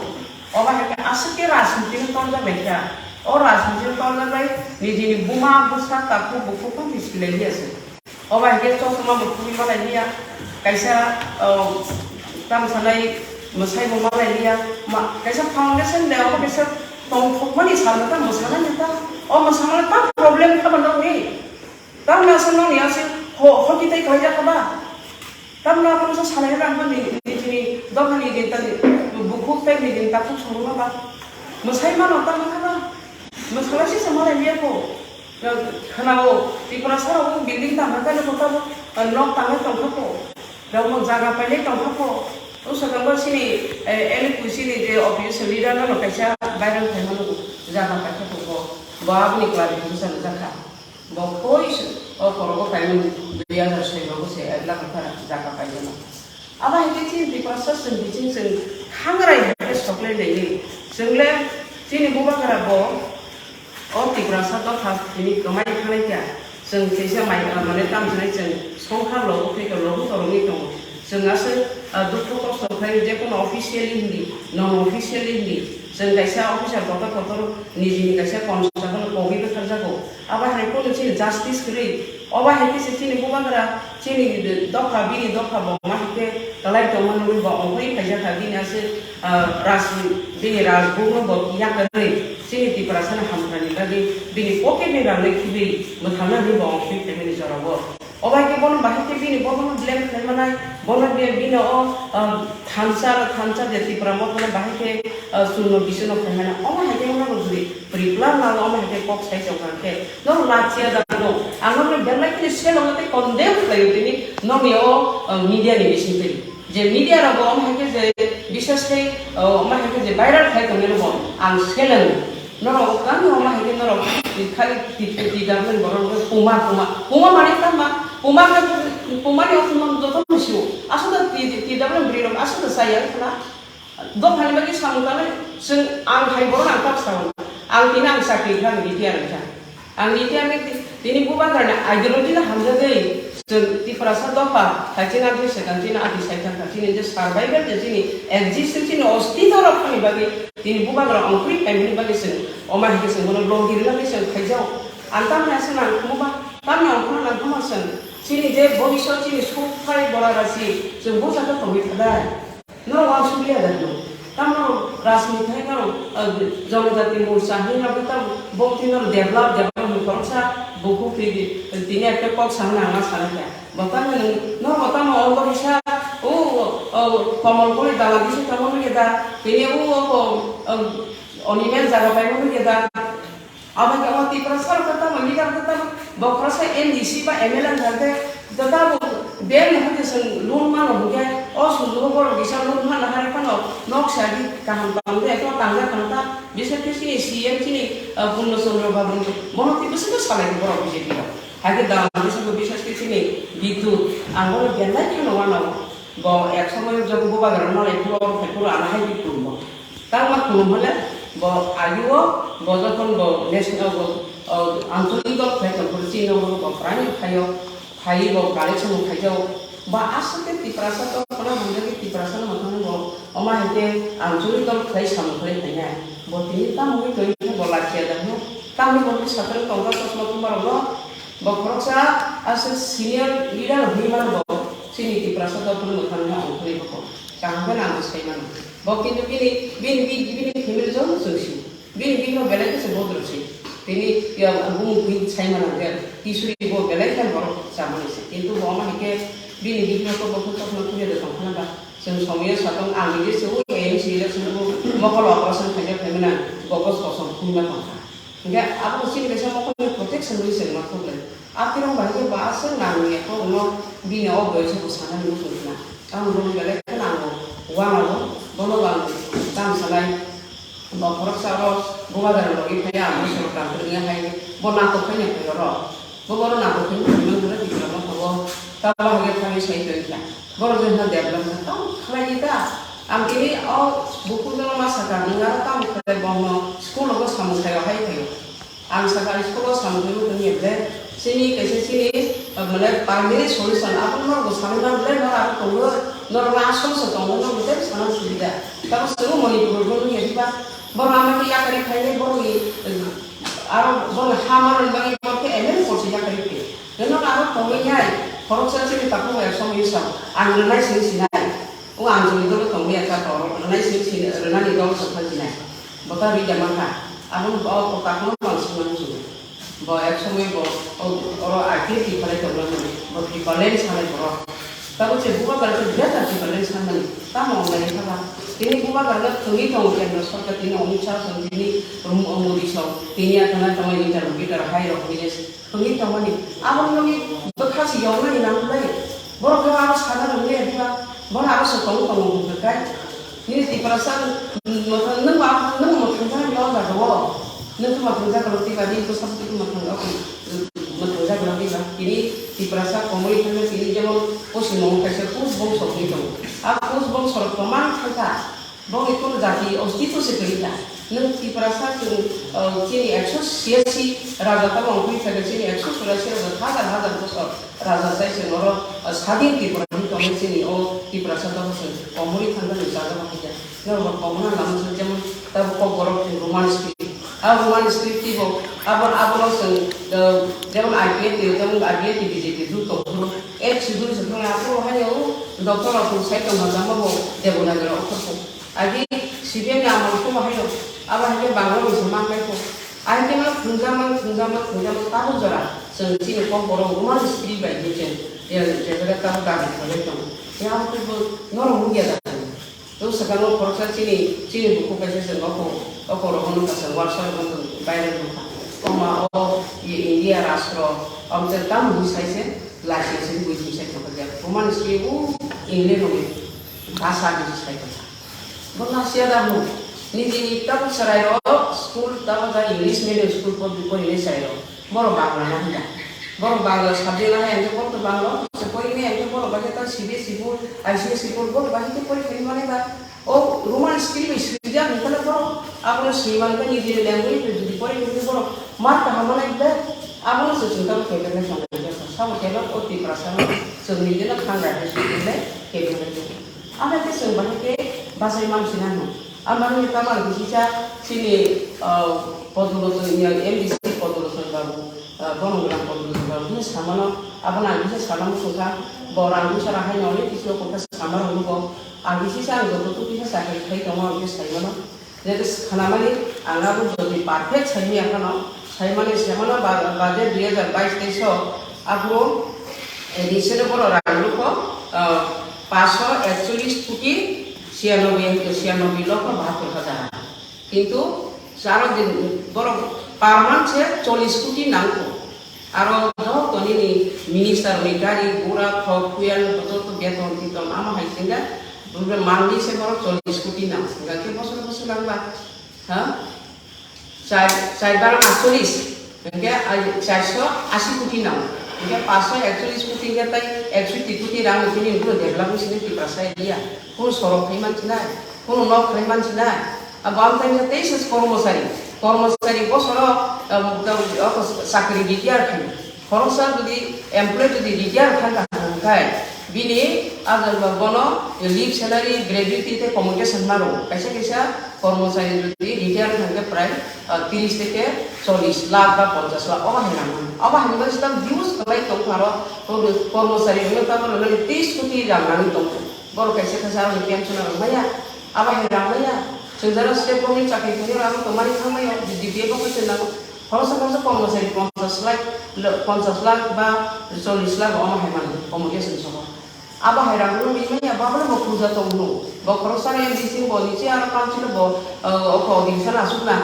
Obo hai khe aswk khe rajniti no torjak bai kha. O rajniti no torjak bai nijini buma bwsa takhuk bukhuk tong silai liya se. Obo hai khe chosma bo khurui malai liya, kaisa, o, tamo sanai mwsai bo malai liya, ma, kaisa foundation de, obo kaisa tongthokmani salno ta mwsanai ta, o mwsanai ta problem kha ba nokni, tamni aswk nokni aswk ho, hoki tei khlaijak kha ba, tamni abono sa salai rang mani, nini dophani din tani, bukhuk tei nini takhuk songma ba, mwsai mano tamo kha ba, mwsanai se sa malai liya kho. Khwnao, Tiprasa rok building tangkha khe, nok tangwi tongkha kho. Rok jaga pailai tongkha kho. O swkang bo chini, eh, L P C ni je opposition leader no kaisa viral khaimano jaga paikha kho bo. Bo aboni clarification jakha. Bo koi o korogo kaimani dui hajar soi rogo se ek lakh thara jaga paimano. Abo hai khe chini Tiprasa chwng biching chwng thangrai hai khe soklai naiwi. Chwng le chini bubagra bo o Tiprasa dopha tini kwmai thanai kha. Chwng teisa mai, ah, mane tamo sanai chwng songkha logo thai khe logo torongwi tongo. Chwng aswk, ah, dukhu kosto khlai je kono officially hindi, non officially hindi. Chwng kaisa officer kotor kotor nijini kaisa constable kogwi bwtharjago. Abo hai phano chini justice kwrwi. Obo hai khe se chini bubagra, chini dopha, bini dopha bo ma hai khe kwlai tongma nugwi bo ongkhorwi phaijak kha, bini aswk, ah, ras-, bini rajbukno bo yakarwi chini Tiprasano hamkhrani bagwi bini pocket ni rang no khibwi mwthangna hinwi bo ongkhorwi phaimani jorao. Obo hai khe bono bahai khe bini bono blame khlai manai, bono bi-, bini o, ah, thansa, thansa je Tipra Mothano bahai khe, ah, chwngno bisono khlai manai, omo hai khe wngna bo jodi Priplar nalo omo hai khe kok sai tong kha khe, no lachiya da no. Ang no belai kheno seleng tei condemn khlaio tini nokni o, uh, media ni bising twi. Je media rok bo omo hai khe je bisas khe, uh, omo hai khe je viral khai tongwi rok bo ang seleng. Norok kami omo hai khe norok khali ti, ti, ti government borok puma, puma, puma mani tama, puma khe, puma ni othomon joto misiu. Aswk da ti, ti government bri rok aswk da saya khna. Dophani bagwi samung tangnai, chwng, ang hai borok ang tak sao. Ang tini ang chakri kha, ang retire wngkha. Ang retire wngwi ti-, tini bubagrani ideology no hamjagwi chwng Tiprasa dopha, hai chini ati second chini ati second kha, chini je survival je chini existence chini ostito rok thani bagwi tini bubagra ongkhorwi phaimani bagwi chwng omo hai khe chwng bono longdi rwna bagwi chwng khaijao. Ang tamni aswk nang khumu ba, tamni ongkhorna nang khumu chwng chini je bobisot chini suk phai bora rasi chwng bujagwi tongwi thadai. Norok wansuk liya da no. Tamo rajniti hai norok, ah, Janajati Morcha hai norok tamo bokti norok develop, develop ni khoroksa bukhuk twi, tini ekta kok sana nang ma sana kya. Bo tamo nwng, norok tamo obo kisa, o, o, Komol Puri dalagi se tamo nung da. Tini o, o, o, Animal jaga pai nung da. Abo khe o Tiprasa rok khe tamo leader khe tamo bo khoroksa M D C ba M L A wngkha khe, da tamo bank ni hwnke chwng loan mano hwnkhe o sujugo borok kisa loan mano hai phano nok sadi kaham tong de to tangja khano ta bisar khe chini C M chini, ah, Purno Chandra Babu bono tei bwswk salai borok B J P rok. Hai khe da bisar khe bisar khe chini Bidut ang bono belai kheno uanao. Bo ek somoy joto bubagra malai phuru, phai phuru ano hai di khulumbo. Tangma khulum hole bo ayu o, bo jokhon bo national bo, o, ancholik dol khlai tong phuru chini nogo bo prime khaio, khai bo collection khaijao. Ba aswk khe Tiprasa to khana hamjagwi Tiprasa no mothang bo oma hai khe ancholik dol khlai samung khlai phainai. Bo tini tamo wngwi tongwi khe bo lachiya da hwno. Tamni bo khe satrwng tongkha chosma thumba rokno. Bo khoroksa aswk senior leader rok hinwi mano bo chini Tiprasa dopha ni mwkhang no ongkhorwi bo kaham khe nang sai mano. Bo kintu bini, bini, bini, bini family joto chwng sio. Bini bihik rok belai khe se bodol se. Tini, ya, bumung bini sai mano je kisuri bo belai khe borok chamani se. Kintu bo omo hai khe bini bihik rok bo khe chosma thumya de tong khana ba. Chwng somoyo satong ang je se o A M C election o mokol operation khaijak phaimani bo bo kosom thumna tong kha. Hingke abo chini kaisa mokol ni protection ni se ma khuklai. Akhirong bai khe ba aswk nang ni kok no bini o boyos bo sana ni muchung khna. Ang bono belai kheno ang bo uanao bono bo ang tam sanai. Bo khoroksa oro bubagra logi phai ang bo sorkar kwrwngya hai bo natok phai ni phai oro. Bo bono natok phai ni phai man hwrwk twi kwlamo thogo. Tamo hwnkhe thangwi sai tongkha. Borok je hwnna develop wngkha, tamo khlai di ta. Ang tini o bukhuk jono ma sakha, nwng aro tamo khlai bo hwno school rogo samung khlai o hai phaio. Ang sakha school o samung khlai wngkha wngya ble, chini kaisa chini, ah, mane permanent solution, abo norok bo sanai man ble, norok abo tongo, norok no asol se tongo, norok bo tei sana sidi da. Tamo chwng Manipur rogo wngya diba, borok ama khe yakarwi phainai, borok ni, eh, aro borok ha manani bagwi borok khe M L A porsi yakarwi phaio. Nokno aro tongwi nai, khoroksa chini takhuk bai somoi wngsa, ang rwnai sini sinai. O ang chini dolo tongwi ya cha toro, rwnai sini sini, rwnani dolo sa thansinai. Bo ta rwi da mankha. Abo o takhukno bang sima nung sini. Bo ek somoi bo, o, oro I P F T khalai tongna mani. Bo Tipraland sanai borok. Tabo che bubagra khe birat Tipraland sanmani. Tamo wngnai kha ba. Tini bubagra no thwngwi tongo kendra sarkar tini Amit Shah song tini Modi song. Tini ya thanai tongwi interview bitar hai rok biles. Tongwi tongmani, abo nokni bwkha se yoknani nang bai. Borok khe abo sana rwngya diba, bono abo se tongwi tongo hwnkhe kai. Nini Tiprasa, mm, mwthang, nwng ba, nwng mwthang jani o jaga o. Nwng khe mwthang jaga rok diba, nini bwsa bwtwi khe mwthang, mwthang jaga rok diba. Tini Tiprasa komoi thangna tini jemon Poschim Bongo kaisa Kus bongso wngwi tongo. A Kus bongso rok kwmang thangkha. Bongni kunu jati ostito se kwrwi kha. Nwng Tiprasa chwng, uh, chini ekso chiyasi raja tamo wngwi thangkha, chini ekso churasi raja, hajar hajar bosor raja chai chwng oro, uh, sadin Tripura hinwi tongwi chini o Tiprasa tongwi chwng komorwi thangkha nwng jaga bahaikhe. Norok komorna lama chwng jemon tabuk kokborok chwng Roman script. A Abo Roman script bo, abo, abono chwng, uh, jemon I P F T, jemon I P F T B J P group tong phuru, ek schedule se thangya, aphuru haino doctor rok sai tong jama bo Devanagari okhor ko. Agi C P M ni amol ko haino, abo haino Bangla ni se man pai ko. Ai ke ma thungjama, thungjama, thungjama, tabuk jora chwng chini kok borok Roman script bai je chwng, je, je jaga tabuk dabi khlai tong. Ya abo bo norok wngya da. Tei swkango khoroksa chini, chini bukhuk kaisa se nokho, o khorokno kaisa workshop no chwng viral wngkha. Tongma o India rastro, o chwng tamo hwnwi sai se, license hwnwi buising sai tongkha je. Bumani swi o England rokni bhasha hwnwi sai tongkha. Bo nasiya da hwn, nini tabuk chwrairok school, tabuk da English medium school pori, porinai chwrairok. Borok Bangla na hwnda. Borok Bangla subject na hwnda, borok to Bangla se porinai hwnda, borok bai ta C B S E board, I C S E board, borok bai ta pori khe mane ba. O Roman script bai swijak hwnkhana borok, abono swi mankha nijini language bai jodi pori khe borok mar kaham manai ba. Abono se chwng tamo kebeng khe sanai ba. Sabo kebeng o Tiprasa no chwng nijino khang rai khe swijak kebeng khe. Abo khe chwng bahai khe bachai mansinai hwn. Amani tamo ang kisisa chini, ah, Podolochon, ya, M D C Podolochon babu, ah, Bonogwlam Podolochon babu, bini samano, abono ang kisa sana muchungkha, bo rang kisa rahaino onek kisa kok khe sama rwngwi bo, ang kisisa ang joto twi kisa chakri khai tongo, ang khe saimano. Jete khanamani ang abo jodi perfect saimaya phano, saimani semano ba-, budget dui hajar bais teis o, aphuru additional borok rang nukho, ah, paanch sho ekchollis koti, Siyanoboi, siyanoboi lokho bahattor hajar. Kintu aro din borok per month se chollis koti nangkho. Aro joto nini minister ni gari gura thok fuel joto beton titon amo hai singa. Bumre monthly se borok chollis koti nang singa khe bosor bosor nangba. Ha? Char, char barang astolis, hingke ai charso asi koti nang, hingke paanch sho ekchollis koti hingke tai ekso ti koti rang ni sini hingke develop ni sini Tiprasa area, kono sorok khai man sinai, kono nok khai man sinai, abo ang tai tei se kormosari, kormosari bosoro, um, um, chakri retire khai. Khoroksa jodi employee jodi retire thangkha hwnkhai, bini ajal ba bono leave salary, gratuity tei commutation maro. Kaisa kaisa kormochari jodi retire thangkhe prai, ah, tris theke chollis lakh ba ponchas lakh obo hai rang mano. Obo hai mano sita use khlai tongkha aro kormochari wngkha tamo rwnani tris koti rang nangwi tongkha. Borok kaisa kaisa aroni pension rang maya. Abo hai rang maya. Chwng jara state government chakri khainai rang tongmani thangmai o, B D P F o khe chwng nango. Khoroksa khoroksa kormochari ponchas lakh, ponchas lakh ba chollis lakh omo hai mano, commutation soho. Abo hai rang no rimani abo abono bo puja tong hwno. Bo khoroksa ni bising bo niche aro council bo, eh, oko odinsa na asuk na.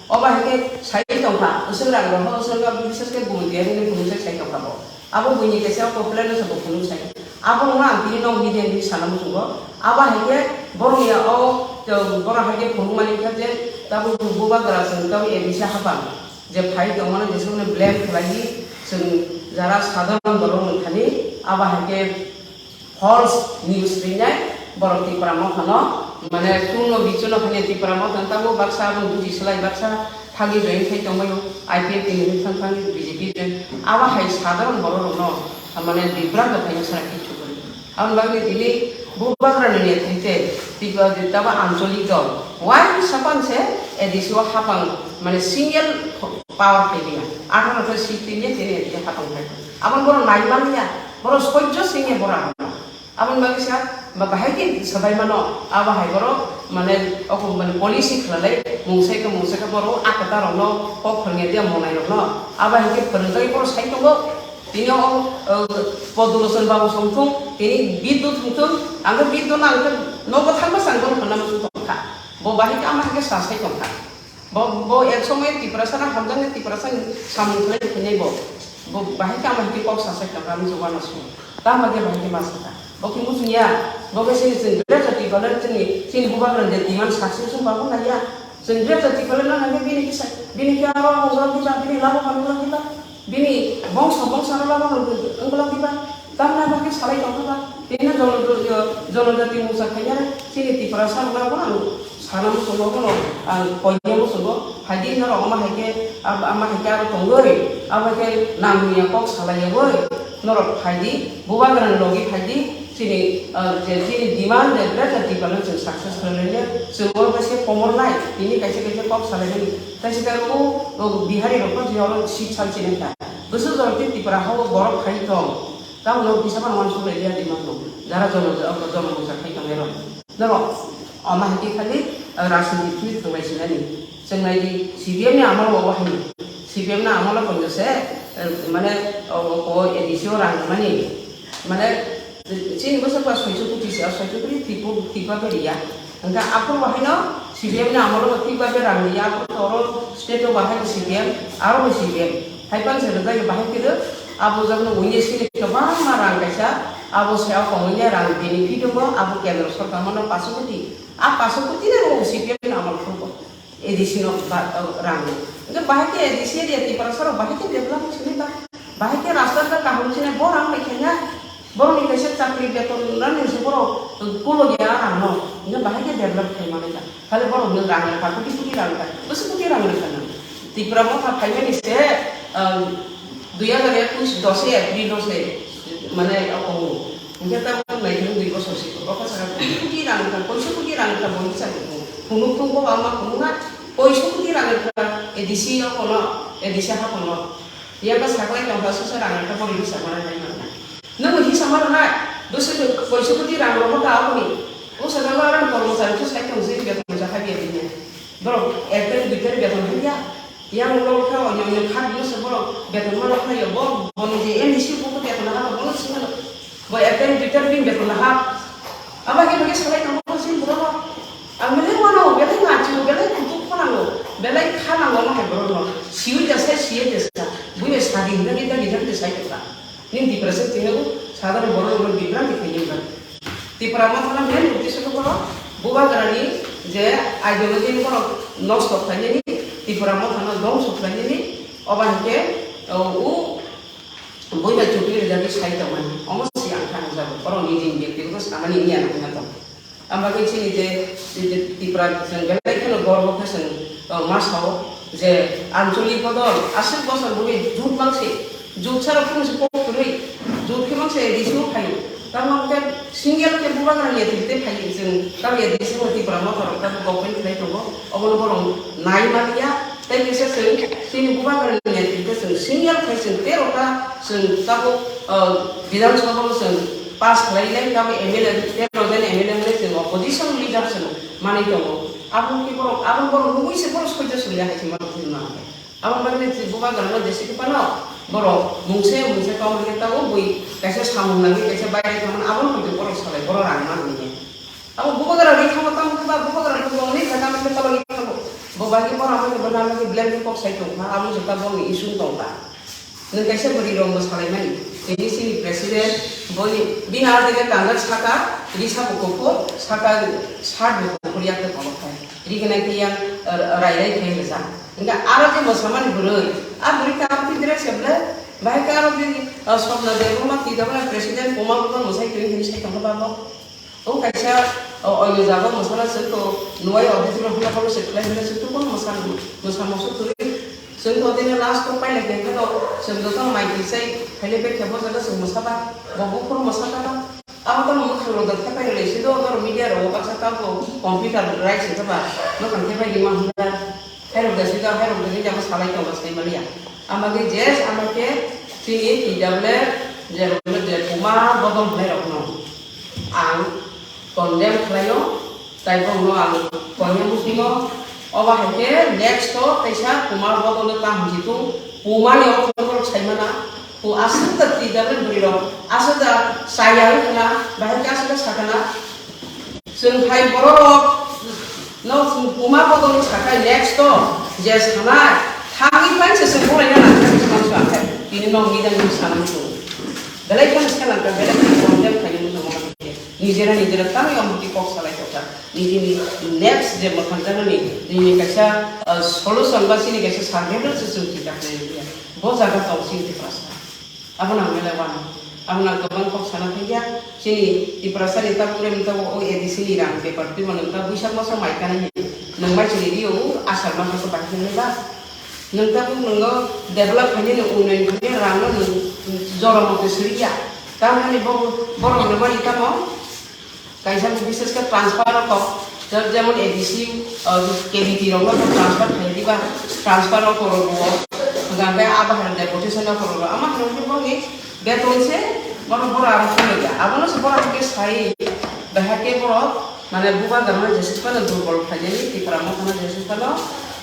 Obo hai khe sai tongkha, usuk rang roho, usuk rang bises khe gumui tiyari ni phunuk sai sai tongkha bo. Abo buini kaisa oko plan no sabo phunuk sai. Abo no ang tini no media ni sana muchungo. Abo hai khe borok ni o, borok hai khe phunuk mani khe je tabuk bubagra chwng tabuk A D C hapang. Je phai tongmani jesukni blame khlaiwi chwng jara sadharon borok wngthani abo hai khe false news rinai borok Tipra Mothano mane chwngno bichuno khainai Tipra Mothano tabuk baksa aboni buji slai baksa thangwi join khai tongbaio I P F T ni thang thangwi B J P join abo hai sadharon borok rokno mane bibranto khaina sara kichu kwrwi. Aboni bagwi tini bubagrani netrite tei tabo ancholik dol wai sapan se A D C o hapang mane single power phailiya. Atharo khe seat tini tini A D C hapang phai. Aboni borok nai manliya, borok soijo singye borok abono. Aboni bagwi sa bahai khe swbai mano, abo hai borok mane oko mane policy khwlalai mungsai khe mungsai khe borok a kwta rokno kok phwrwngya dia monai rokno abo hai khe phwrwngwi borok sai tongo. Tini o, o, Podolochon babu song thung, tini biddut thung thung, ang khe biddut no ang khe nogo thangma se ang bono hwnna muchung tong kha. Bo bahai khe ama hai khe sa sai tong kha. Bo, bo ek somoy Tiprasa no hamjaknai Tiprasa ni samung khlai phainai bo. Bo bahai khe ama hai khe kok sa sai tong kha, ang se uanasuk. Tamo khe bahai khe ma sa kha. Bo khe muchung ya, bo khe chini chwng greater Tipraland chini, chini bubagra je demand success wng ba bo nai ya. Chwng greater Tipraland no nai khe bini kisa, bini khe aro wngla kisa, bini labo manwla kisa. Bini bongso bongso no labo wngla kisa. Tamna ba khe salai tong kha ba. Bini jono, jo-, jonojati mungsa khainai chini Tiprasa rok no bo ang sana muchungo bono ang koiya muchungo. Phaidi norok ama hai khe, ab-, ama hai khe aro tongwi, abo hai khe nangya kok salaiya wi. Norok phaidi, bubagrani logi phaidi, Chini, ah, je chini demand je greater Tipraland chwng success khlainai, chwng oro kaisa komor nai, tini kaisa kaisa kok salaimani. Kaisa khe o, o Bihari rok pho je oro seat sal chini kha. Bwswk jora tei Tripura ha o borok khai tong. Tamo no kisa phano uansuk lai ya demand no. Jara jono, jono mocha khai tong ero. Norok, omo hai khe khali, ah, rajniti thwi thwngbai sinani. Chwng nai di, C P M ni amol o wahini. C P M ni amol o kondo se, eh, mane, o, o, A D C o rang mani. Mane, chini bwswk ba soiso koti se, soiso koti tipo, tipa beri ya. Hingke aphuru bo haino C P M ni amolo bo tipa berang ya, aphuru toro state o bo haino C P M, aro bo C P M. Hai pan se rwjak ya bahai khe rw, abo jagno unia sini kwbangma rang kaisa, abo se o kongya rang benefit tongo, abo kendro sorkar mano paso koti. A paso koti le bo C P M ni amol phuru bo. A D C no ba, rang. Hingke bahai khe A D C area Tiprasa rok bahai khe develop sini ba. Bahai khe rasta kaham sini bo rang bai khe na. Borokni kaisa chakri beton rani se borok kulo ya rang no. Hingke bahai khe develop khai mani ta. Khali borok no rang rwkha, koti koti rang rwkha. Bwswk koti rang rwkha nang. Tipra Motha phaimani se, um, dui hajar ekush doshe April o se, mane, o kongo. Hingke ta nai dui bosor se. Oka saka koti koti rang rwkha, koiso koti rang rwkha, bo hisa ko. Phunuk thung ko ama phunuk na, koiso koti rang rwkha, A D C o kono, A D C ha kono. Yang ka saklai tong kha, sosa rang rwkha, borok hisa mane nai mane. Nwng hisa mano nai, bwswk koiso koti rang rwkha ta aboni. O sajagao rang kormochari khe sai tong se beton ja habya bini. Borok ek tarikh dui tarikh beton habya. Yang ulo khe onyo onyo kha bini se borok beton mano khlaiyo. Bo, boni je M D C bo khe beton ha, bo singano. Bo ek tarikh dui tarikh bini beton ha. Abo khe bagi salai tong bo sing borok. Ang belai mano, belai ngachu, belai kutuk khanango, belai khanango ma hai borok no. Siyo jasa, siyo jasa. Buya sadi hinda hinda hinda hinda sai tong kha. Nini depression twiwi sadharona borok rok bibranti khainai wngkha. Tipra Mothano main uddesho khe borok Bubagrani je ideology ni borok nosto khlainani, Tipra Mothano dongso khlainani, obo hai khe, o, o, buibai chukli rijagwi sai tongmani. Omo se ang kha nukjago. Borok nini byaktigoto sanani wngya nang hwnna tong. Ang bagwi chini je, je, je Tipra chwng belai kheno gorbo khe chwng, uh, ma sao je Anchalik bodol aswk bosor bwrwi jut mang se, jut sara phuru se kok kwrwi, jut khe mang se A D C o phaio. Tamo khe single khe Bubagrani netrite phaio chwng, tamo A D C o Tipra Motha rok tamo government khlai tongo, obono borok nai manya. Tei kisa chwng chini Bubagrani netrite chwng single khai chwng tero ta chwng tabuk, uh, Bidhan Sabha o chwng pass khlai lai, tabuk M L A, tero jon M L A hwnwi chwng opposition leader chwng manwi tongo. Abo khe borok, abo borok nugui se borok soijo soiya hai se mano hwnwi mano. Abo bagwi chwng Bubagrano jesi khe phano borok mungse mungse kok hwnwi tabuk bui kaisa samung nangwi kaisa baire thangmani abo hwnwi borok salai borok rang mani. Abo Bubagra ri thango tamo khe ba Bubagra ni bongni kha tamo khe tamo ni thango. Bo bai khe bono amo khe bono amo khe blame ni kok sai tong kha, amo jota bongni issue tong kha. Nwng kaisa bwrwi rok bo salai mani. Tini chini president boni bini aro de kanjak saka, ri sabo kuphur, saka shirt bo kuphur yak tong kha. Ri gwnang khe yang, eh, rai rai khe rijak. Hingkhe aro je mwsamani bwrwi, a bwrwi khe aro khe dress se ble, bahai khe aro bini, eh, Swapna Debbarma, T W F president, Puma Bodol mwsai twi hinwi sai tong kha ba bo. O kaisa, o, oyo jaga mwsana chwng to nuwai audition rok hwnna phano se khlai hwnna chwng to kono mwsa, mwsa moso kwrwi. Chwng to tini last o pailai khe phano chwng joto mai twi sai khailai bai khe bo jaga chwng mwsa ba, bo buphuru mwsa ta ba. Abo to mwkhang rok da thepai rwlai si do, norok media rok baksa ta bo computer rai se ba, mwkhang thepai di ma hwnna. Khairok da si do, khairok da ni jabo salai tongo sai maliya. Ama khe je, ama khe chini T W F je rok je Puma Bodol hwnai rok no. Ang condemn khlaio, tei bono ang koinai muchungo, obo hai khe next o kaisa Puma Bodol no ta hamsi tung, Puma ni o khorok sai mana, pu aswk da T W F bwrwi rok, aswk da chaya wngkha na, bahai khe aswk da sakha na, chwng hai borok rok no Puma Bodol ni sakha next o je sanai, thangwi pai se chwng borai na nang kha, tini no nidang ni sanai tung. Belai kheno se langkha, belai kheno condemn khainai muchungo. Nijera nijera tamo yong muti kok salai tongkha. Nijini next je mwkhang janani, nini kaisa, uh, solution ba chini kaisa survival se chwng chinta khlai liya. Bo jaga tong chini Tiprasa. Abo nang mele wano. Abo nang kwbang kok sana thangya. Chini Tiprasa ni tabuk rem tabuk o A D C ni rang paper twi mano ta buisak masa mai kana ni. Nang mai chini rio asar masa ko bai thangni ba. Nwng tabuk nwng develop khainani, unnoyon khainani rang no nwng jora mote siriya. Tamoni bo-, borok ni bari tamo kaisa bo bises khe transfer rok kok, je-, jemon A D C, uh, K D T rok no transfer khai diba, transfer rok koro ro, hingkha khe abo hai deputation no koro ro, ama hai khe borok ni beton se borok, borok aro khe ya, abo no se borok khe sai, bahai khe borok mane bubagra no jesuk phano durbol khlainani, Tipra Motha no jesuk phano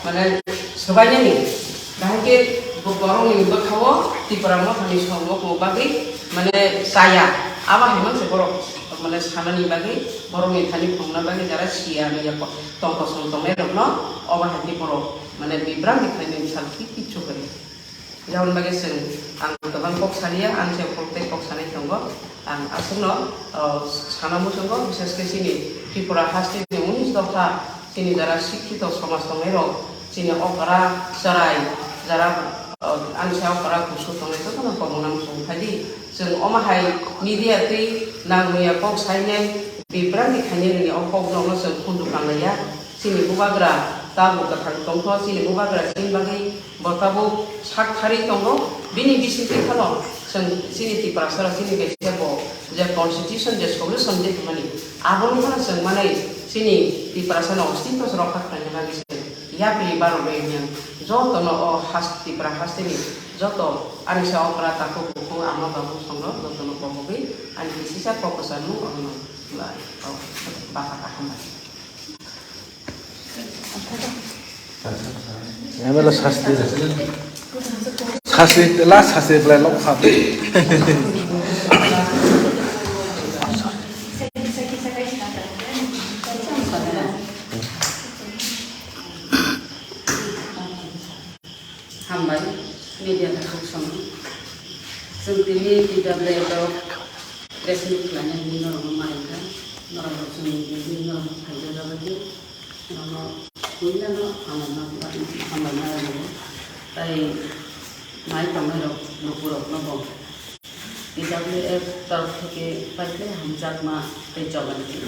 mane swbainani. Bahai khe bo-, borokni bwkhao Tipra Mothani songmung bagwi mane chaya. Abo hai manse borok mane sanani bagwi, borokni thani phunukna bagwi jara siya wngya tongkosong tongnairokno obo hai khe borok mane bibranti khlainani sal ki-, kichu kwrwi. Jaboni bagwi chwng ang kwbang kok saliya, ang se kok tei kok sanai tongo. Ang aswkno, o, sana muchungo, bises khe chini Tripura hasteni unis dopha chini jara sikhito somaj tongnairok, chini okra chwrai jara, o, ani sai okra kusu tongnai jotono tongmungna muchung phaidi. Chwng omo hai media twi nang nuya kok sainai, bibranti khainai nini o kokno chwng khunju kanlaiya. Chini bubagra tabuk kwthang tongkho, chini bubagra chini bagwi bo tabuk sak thari tongo. Bini bisingtwi phano chwng chini Tiprasa rok chini kaisa bo je constitution je solution de hwnmani, abono phano chwng manai chini Tiprasa no ostitto rokha khlaina bagwi se yapri baro rwi hwnyan jotono o has Tipra hasteni joto ani sa okra takhuk bukhuk ama babu songno jotono kobogwi ani sisa kok kwcharmung orno lai o baka kaham bai. Emela sasti. Sasti, la sasti belai lok kha. Hambai, media ni kok song. Chwng tini T W F o press meet khlainai hwnwi norokno ma ringkha. Norokno chwng hwnwi norokno phaijak bagwi norokno puilano hambai ma, hambai ma rwmani. Tai mai tongnai rok lukurokno bo T W F torok theke paikhe hamjakma tei jogani khe.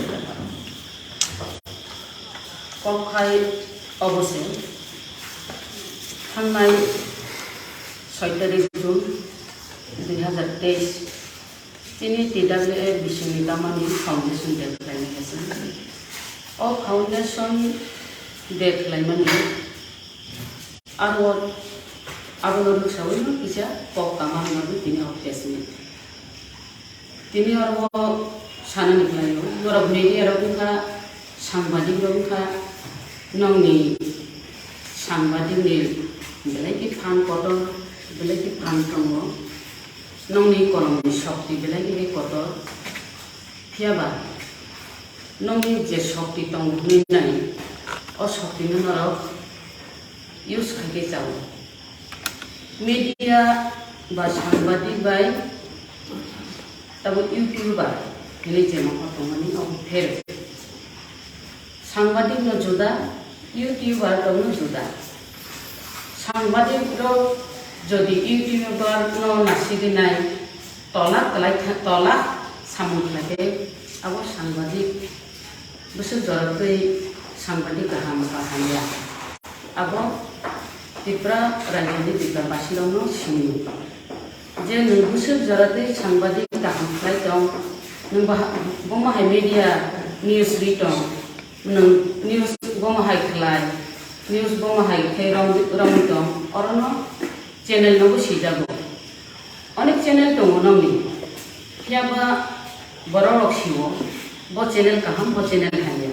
Kok hai obo se, thangnai soi tarik June dui hazar teis chini T W F bisingni tamani foundation day khlainai khe se. O foundation day khlaimani aro abono rwksaui no kisa kok tama hwnwi tini o press meet. Tini oro sanani khlaio, norok media rok wngkha, sangbadik rok wngkha, nongni sangbadik ni belai khe phan kotor, belai khe phan tongo, nongni kolomni sokti belai khe kotor, phiyaba nongni je sokti tongo hwnwi nai, o sokti no norok use khai khe chao. Media ba sangbadik bai tabo YouTuber hinwi je mokol tongmani obo pherek. Sangbadik no juda, YouTuber rok no juda. Sangbadik rok jodi YouTuber no nasigwi nai, tola kwlai kha, tola samung khlai khe abo sangbadik bwswk jora twi sangbadik kaham ba hamya. Abo Tripura rajyoni Tripura basirokno sini. Je nwng bwswk jora twi sangbadik kaham khlai tong, nwng baha-, bomo hai media news ri tong, nwng news bomo hai khlai, news bomo hai khe rong, rongwi tong, orono channel nobo sijago. Onek channel tongo nokni, phiyaba borok rok sio, bo channel kaham, bo channel hamya.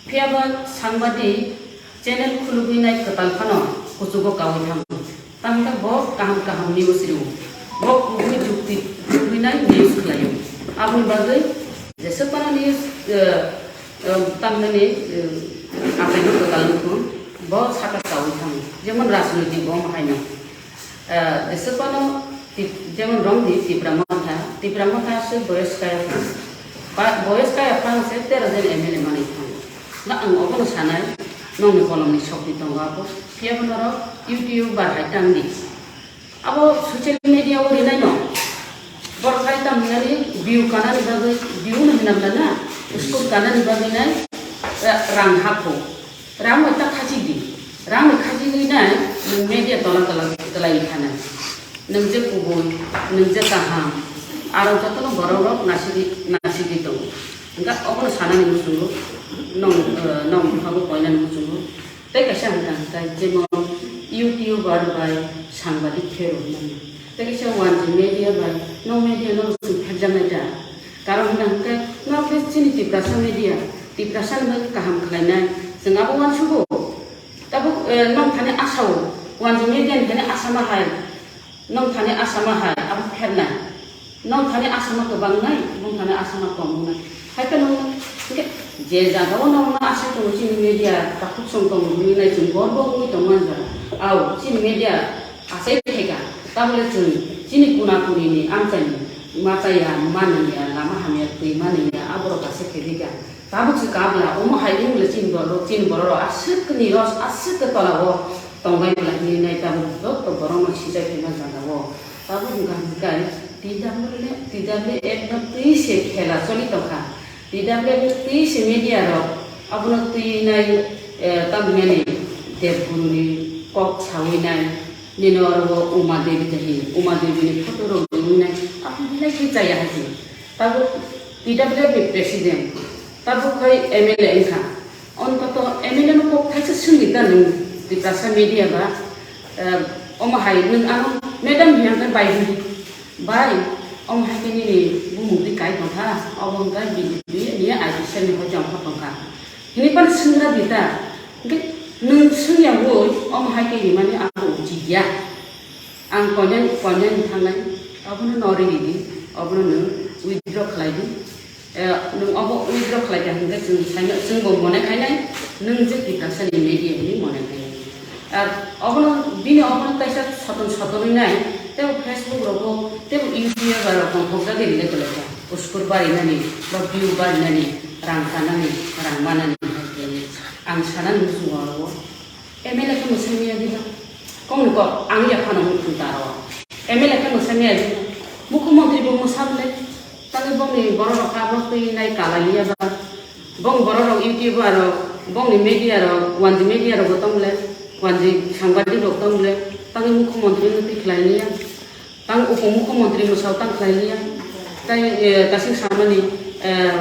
Phiyaba sangbadik channel khulugwi nai kwtal phano kuchugo kaui thango. Tamokhe bo kaham kaham news rio. Bo kubui jukti tubui nai news khlaio. Aboni bagwi jeswk phano news, eh, eh, tamnani, eh, achaino kwtal nukho, bo saka kaui thango. Jemon rajnoitik bo omo haino. Eh, jeswk phano Tip-, jemon rongni Tipra Motha, Tipra Motha se boyos kaya phano. Ba, boyos kaya phano se tero jon M L A manwi thango. Ba ang obono sanai, nongni kolomni sokti tongo abo. Phiyabo norok YouTuber hai tangdi. Abo social media o rinai no. Borok hai tangmani view kanani bagwi, view no hinamla na. Score kanani bagwi nai, eh, rang hapho. Rang bai ta khachigdi. Rang bai khachigwi nai, nwng media tola tola twlai khanai. Nwng je kubui, nwng je kaham, Aro jotono borok rok nasidi, nasidi tongo. Hingkha obono sanani muchungo, nong, eh, nong buphago koinani muchungo. Tei kaisa hingkha hingkha jemon YouTuber bai sangbadik khe rw mani. Tei kaisa wanjwi media bai no media no chwng phekjaknai da. Karon hingkha hingkha no khe chini Tiprasa media, Tiprasa ni bagwi kaham khlainai. Chwng abo uansugo. Tabuk, eh, nong thani asao, wanjwi media ni thani asama hai. Nong thani asama hai, abo phernai. Nong thani asama kwbang nai, nong thani asama kom wngnai. Hai khe nong, hingkhe je jaga o nong asai tongo chini media, takhuk song tongo hwnwi nai chwng gorbo wngwi tongo ani jaga. Au, chini media asai phaikha, tabole chwng chini kuna kuni ni amchaini machaya, manliya, lama hamya twi manliya, aborok asai khe rikha. Tabuk se kabla, omo hai wng le chini borok, chini borok rok aswk ni ros, aswk khe tola o tongbai bwla hinwi nai tabuk joto borok no sijak hinma jaga o. Tabuk wngkha hwnkhe T W F, T W F no twi se khela choli tongkha. T W F no twi se media rok abono twi nai, eh, tamo hinani Debguru ni kok sawi nai, nini oro o Uma Devi jahi, Uma Devi ni photo rok nwi nai, abo belai khe chaya hai se. Tabuk T W F ni president, tabuk khai M L A wngkha. Ontoto M L A no kok thaisa swngdi ta nwng Tiprasa media ba, eh, omo hai nwng ano madam hiya khe bai hwnwi. Bai, omo hai khe nini bumung twi kai tongkha, obo wngkha B J P ni I T cell ni hoite ongkhor tongkha. Hini phano swngra di ta, hwnkhe nwng swngya wngwi omo hai khe rimani abo uchik ya. Ang koinani, koinani thangnai, abono no ri ridi, abono nwng withdraw khlai di. Eh, nwng obo withdraw khlai kha hwnkhe chwng saino, chwngbo mone khainai, nwng je Tiprasa ni media hinwi mone khainai. Ar obono, bini obono kaisa soton sotonwi nai, tei bo Facebook rogo, tei bo YouTube rok tongthokjagwi rwlai tonglaikha. Uskur barinani, ba view barinani, rang kanani, rang manani hai khe ang sanani muchungo oro. M L A khe mwsai maya di ba? Kok ni kok, ang ya phano mukhung taro. M L A khe mwsai maya di ba? Mukhyamantri bo mwsa bwle. Tangwi bongni borok rok kha, borok twi nai kalai liya ba? Bong borok rok, YouTuber rok, bongni media rok, wanjwi media rok bo tong bwle, wanjwi sangbadik rok tong bwle. Tangwi mukhyamantri no twi khlai liya. Tang upomukhyamantri mwsao tang khlai liya. Tai, eh, kasing samani, eh,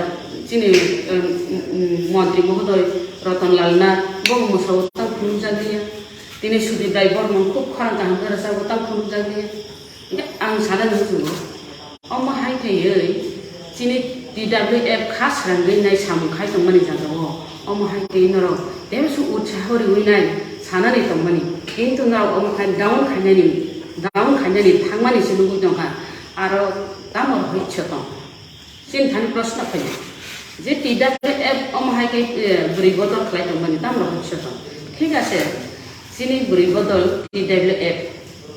chini, eh, m-, m-, montri mohodoi Ratan Lal Nath, bo mwsao tang phunukjak liya. Tini Sudip Dai Bormon khub khorang kaham khe rwchapbo tang phunukjak liya. Hingkhe ang sana nung chungo, omo hai khaiwi chini T W F kha srangwi nai samung khai tongmani jagao, omo hai twi norok tebsu utsaho riwi nai sanani tongmani, kintu norok omo khai down khainani, down khainani thangmani se nugwi tongkha. Aro tamo rohorso tong? Chini thani proshno phaio je T W F omo hai khe, eh, bwrwi bodol khlai tongmani tamo rohorso tong? Thik ase, chini bwrwi bodol T W F,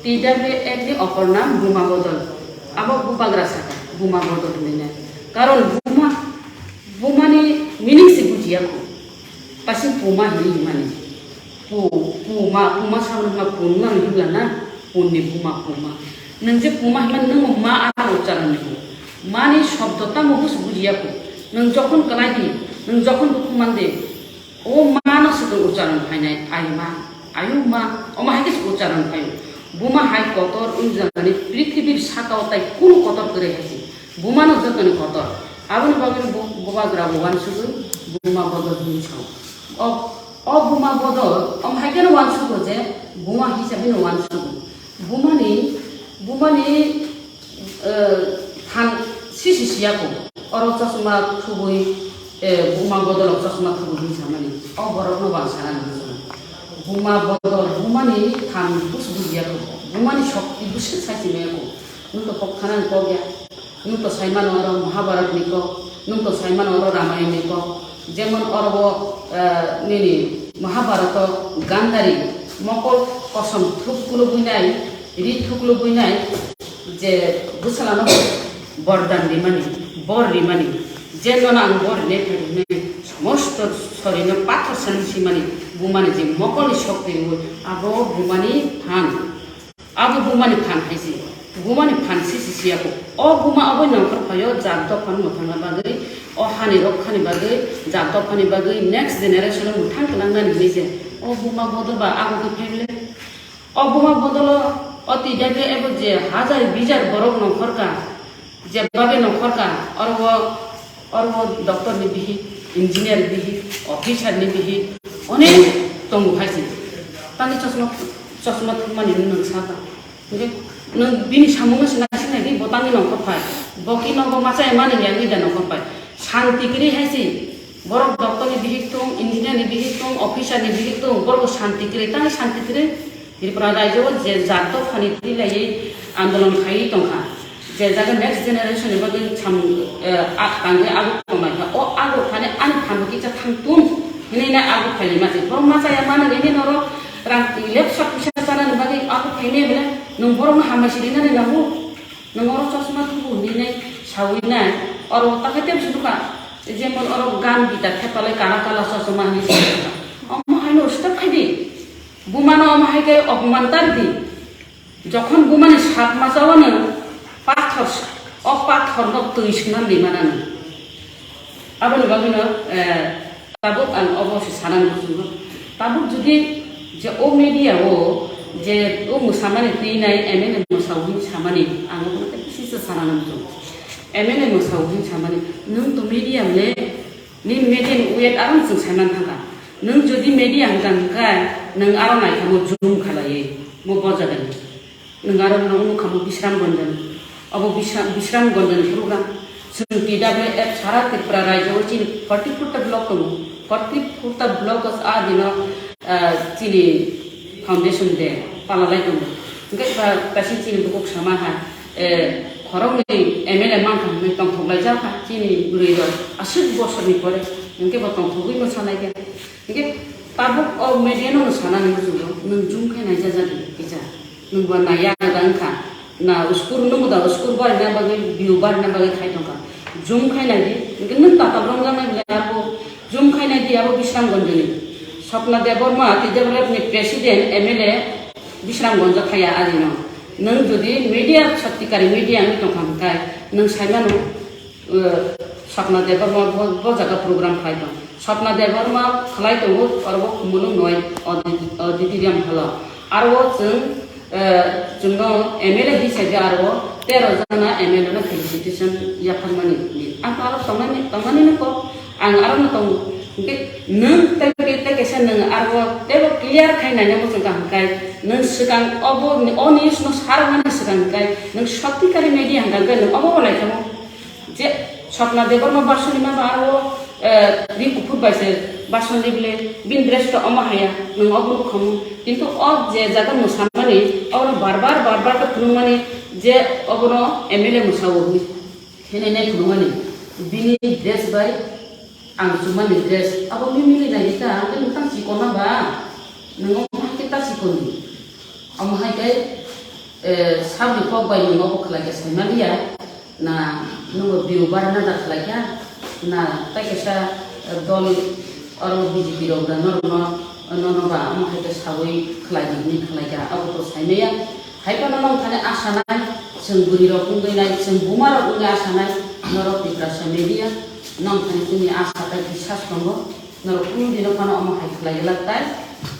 T W F ni opor nam Buma Bodol. Abo bubagra saka Buma Bodol hinwi nai. Karon Buma, Bumani meaning se bujiya kho. Paising Puma hinwi himani. Pu, Puma, Puma samani hima Pun nang himla na? Pun ni Buma Puma. Nwng je Puma himani nwng ma ano ucharon ni kho. Mani shobdo tamo bus bujiya kho. Nwng jokhon kwlai di, nwng jokhon dukhu man de, o ma no se tong ucharon phainai, ai ma, ayu ma, omo hai khe se ucharon phaio. Buma hai kotor wng jagani prithibir sakao tai kunu kotor kwrwi hai se. Buma no jotoni kotor. Aboni bagwi bo-, bubagra bo uansugwi Buma Bodol hinwi sao. O, o Buma Bodol, omo hai kheno uansugo je Buma hisabe no uansugo. Bumani, Bumani, eh, than sisi siya kho. Oro chosma thubui, eh, Buma Bodol o chosma thubui hinwi samani. O borok no uansana nang. Buma Bodol, Bumani than bus bujiya kho. Bumani shokti bus sai si maya kho. Nwng to kok thanani kok ya. Nwng to sai mano oro Mahabharat ni kok, nwng to sai mano oro Ramayana ni kok. Jemon oro bo, eh, nini Mahabharat o Gandhari mokol kosom thuk kulubui nai, ri thuk kulubui nai, je bwsala no bordan rimani, bor rimani, je nono ang bor rinai phai rinai, somosto sorino pathor sani simani, Bumani je mokol ni shokti riwi, abo Bumani than. Abo Bumani phan hai se. Bumani phan sisi siya kho. O Buma abo nongkhor phaio jat dophano mwthangna bagwi, o hani rok khani bagwi, jat dophani bagwi, next generation o mwthang kwlangnani hinwi se. O Buma Bodol ba abo khe phaimle. O Buma Bodol o, o T W F o je hajar bijar borok nongkhor ka, Je bagwi nongkhor kha, oro o, oro o doctor ni bihik, engineer bihik, officer ni bihik, onek tongo hai se. Tani chosma, chosma thumani nwng sa kha. Hwnkhe nwng bini samungno se naising nai di, bo tani nongkhor phai. Bo khe nogo machaya mani ya wngwi da nongkhor phai. Shanti kwrwi hai se. Borok doctor ni bihik tong, engineer ni bihik tong, officer ni bihik tong, borok shanti kwrwi, tani shanti kwrwi. Tripura rajyo o je jat dophani twi laiwi andolon khaiwi tongkha, je jaga next generation ni bagwi samung, eh, a-, tangwi ago tongnai kha, o ago thani ani phanbo kisa thang tun hinwi nai ago khailai ma se. Borok machaya mano nini norok rang lep sak pisa chanani bagwi ago khainai bele nwng borokno hambai sirinani nango. Nwng oro chosma thubu hinwi nai sawi nai, oro takhai tebsi nukha, jemon oro gan gita thepalai kala kala chosma hinwi sawi nukha. Omo haino stop khai di. Bumano omo hai khe opoman tar di. Jokhon bumani sak masa o nwng pathor, o pathor no twi swnam di mana nwng. Aboni bagwi no, eh, tabuk ang obo se sanani muchungo. Tabuk jodi je o media o je o mwsamani twi nai M L A mwsao hin samani ang obo khe bisi se sanani muchungo. M L A mwsao hin samani nwng to media le Nini media ni weight aro chwng saiman thangkha. Nwng jodi media hwnkha hwnkhe, nwng aro naikha mo zoom khalaiwi, mo bojagani. Nwng aro nwng nukha mo Bishram Gonjan. Abo Bishra-, Bishram Gonjan phuru kha. Chwng T W F sara Tripura rajyo o chini forty four ta block tongo. Forty four ta block o a dino, ah, chini foundation day palalai tongo. Hwnkhe ba kaisa chini bukhuk sama hai, eh, khoroknwi M L A mankha hwnwi tongthok laijak kha chini bwrwi rok aswk bosorni pore, hwnkhe bo tongthogwi mwsa nai khe. Hwnkhe tabuk o media no sanani muchungo nwng zoom khe naijajak kisa, nwng bo naiya da wngkha. Na uskur nung da uskur barina bagwi, view barina bagwi khai tongkha. Zoom khai nai di, hwnkhe nung tatal romjaknai bwle abo zoom khai nai di, abo Bishram Ganj ni. Swapna Debbarma, T W F ni president, M L A, Bishram Ganj thaya adino. Nung jodi media, satikari media wngwi tongkha hwnkhe, nung saimano, uh, Swapna Debbarma bo, bo jaga program khlai tong. Swapna Debbarma khlai tongo, oro bo Khumulwng noi audi-, auditorium hall o. Aro o chwng, eh, chwngno M L A hisabe aro tero jona M L A no felicitation yapharmani. Ang aro tongnani, tongnani no kok, ang aro no tongo. Hwnkhe nwng tei, tei, tei kaisa nwng aro tebo clear khai naina muchungkha hwnkhe nwng swkang obo, o news no sarmani swkang hwnkhe nwng satikari media hwnkha hwnkhe nwng obo bo naikhamu. Je Swapna Debbarma Basoni ma ba aro, eh, ri kuphur bai se Basoni bile bin dress to omo haya, nwng obo nukhamu. Kintu o je jaga mwsamani, obono bar bar, bar bar to phunukmani je obono M L A mwsao hwnwi. Hinwi nai phunukmani. Bini dress bai ang chumani dress, abo mimili nai di ta, ang khe nwng tang chikon na ba? Nwng omo hai khe ta chikon di. Omo hai khe, eh, saboni kok bai nwng obo khlai khe saimaliya, na nwng view barna da khlai kha, na tai kaisa, eh, dol oro B J P rok da norokno, nono ba omo hai khe sawi khlai di hwnwi khlai kha, abo to saimaya. Hai phano nong thani asa nai, chwng bwrwi rok wngwi nai, chwng buma rok wngwi asa nai, norok Tiprasa media, nong thani chini asa tai bisas tongo. Norok kunu dino phano omo hai khlai glak tai,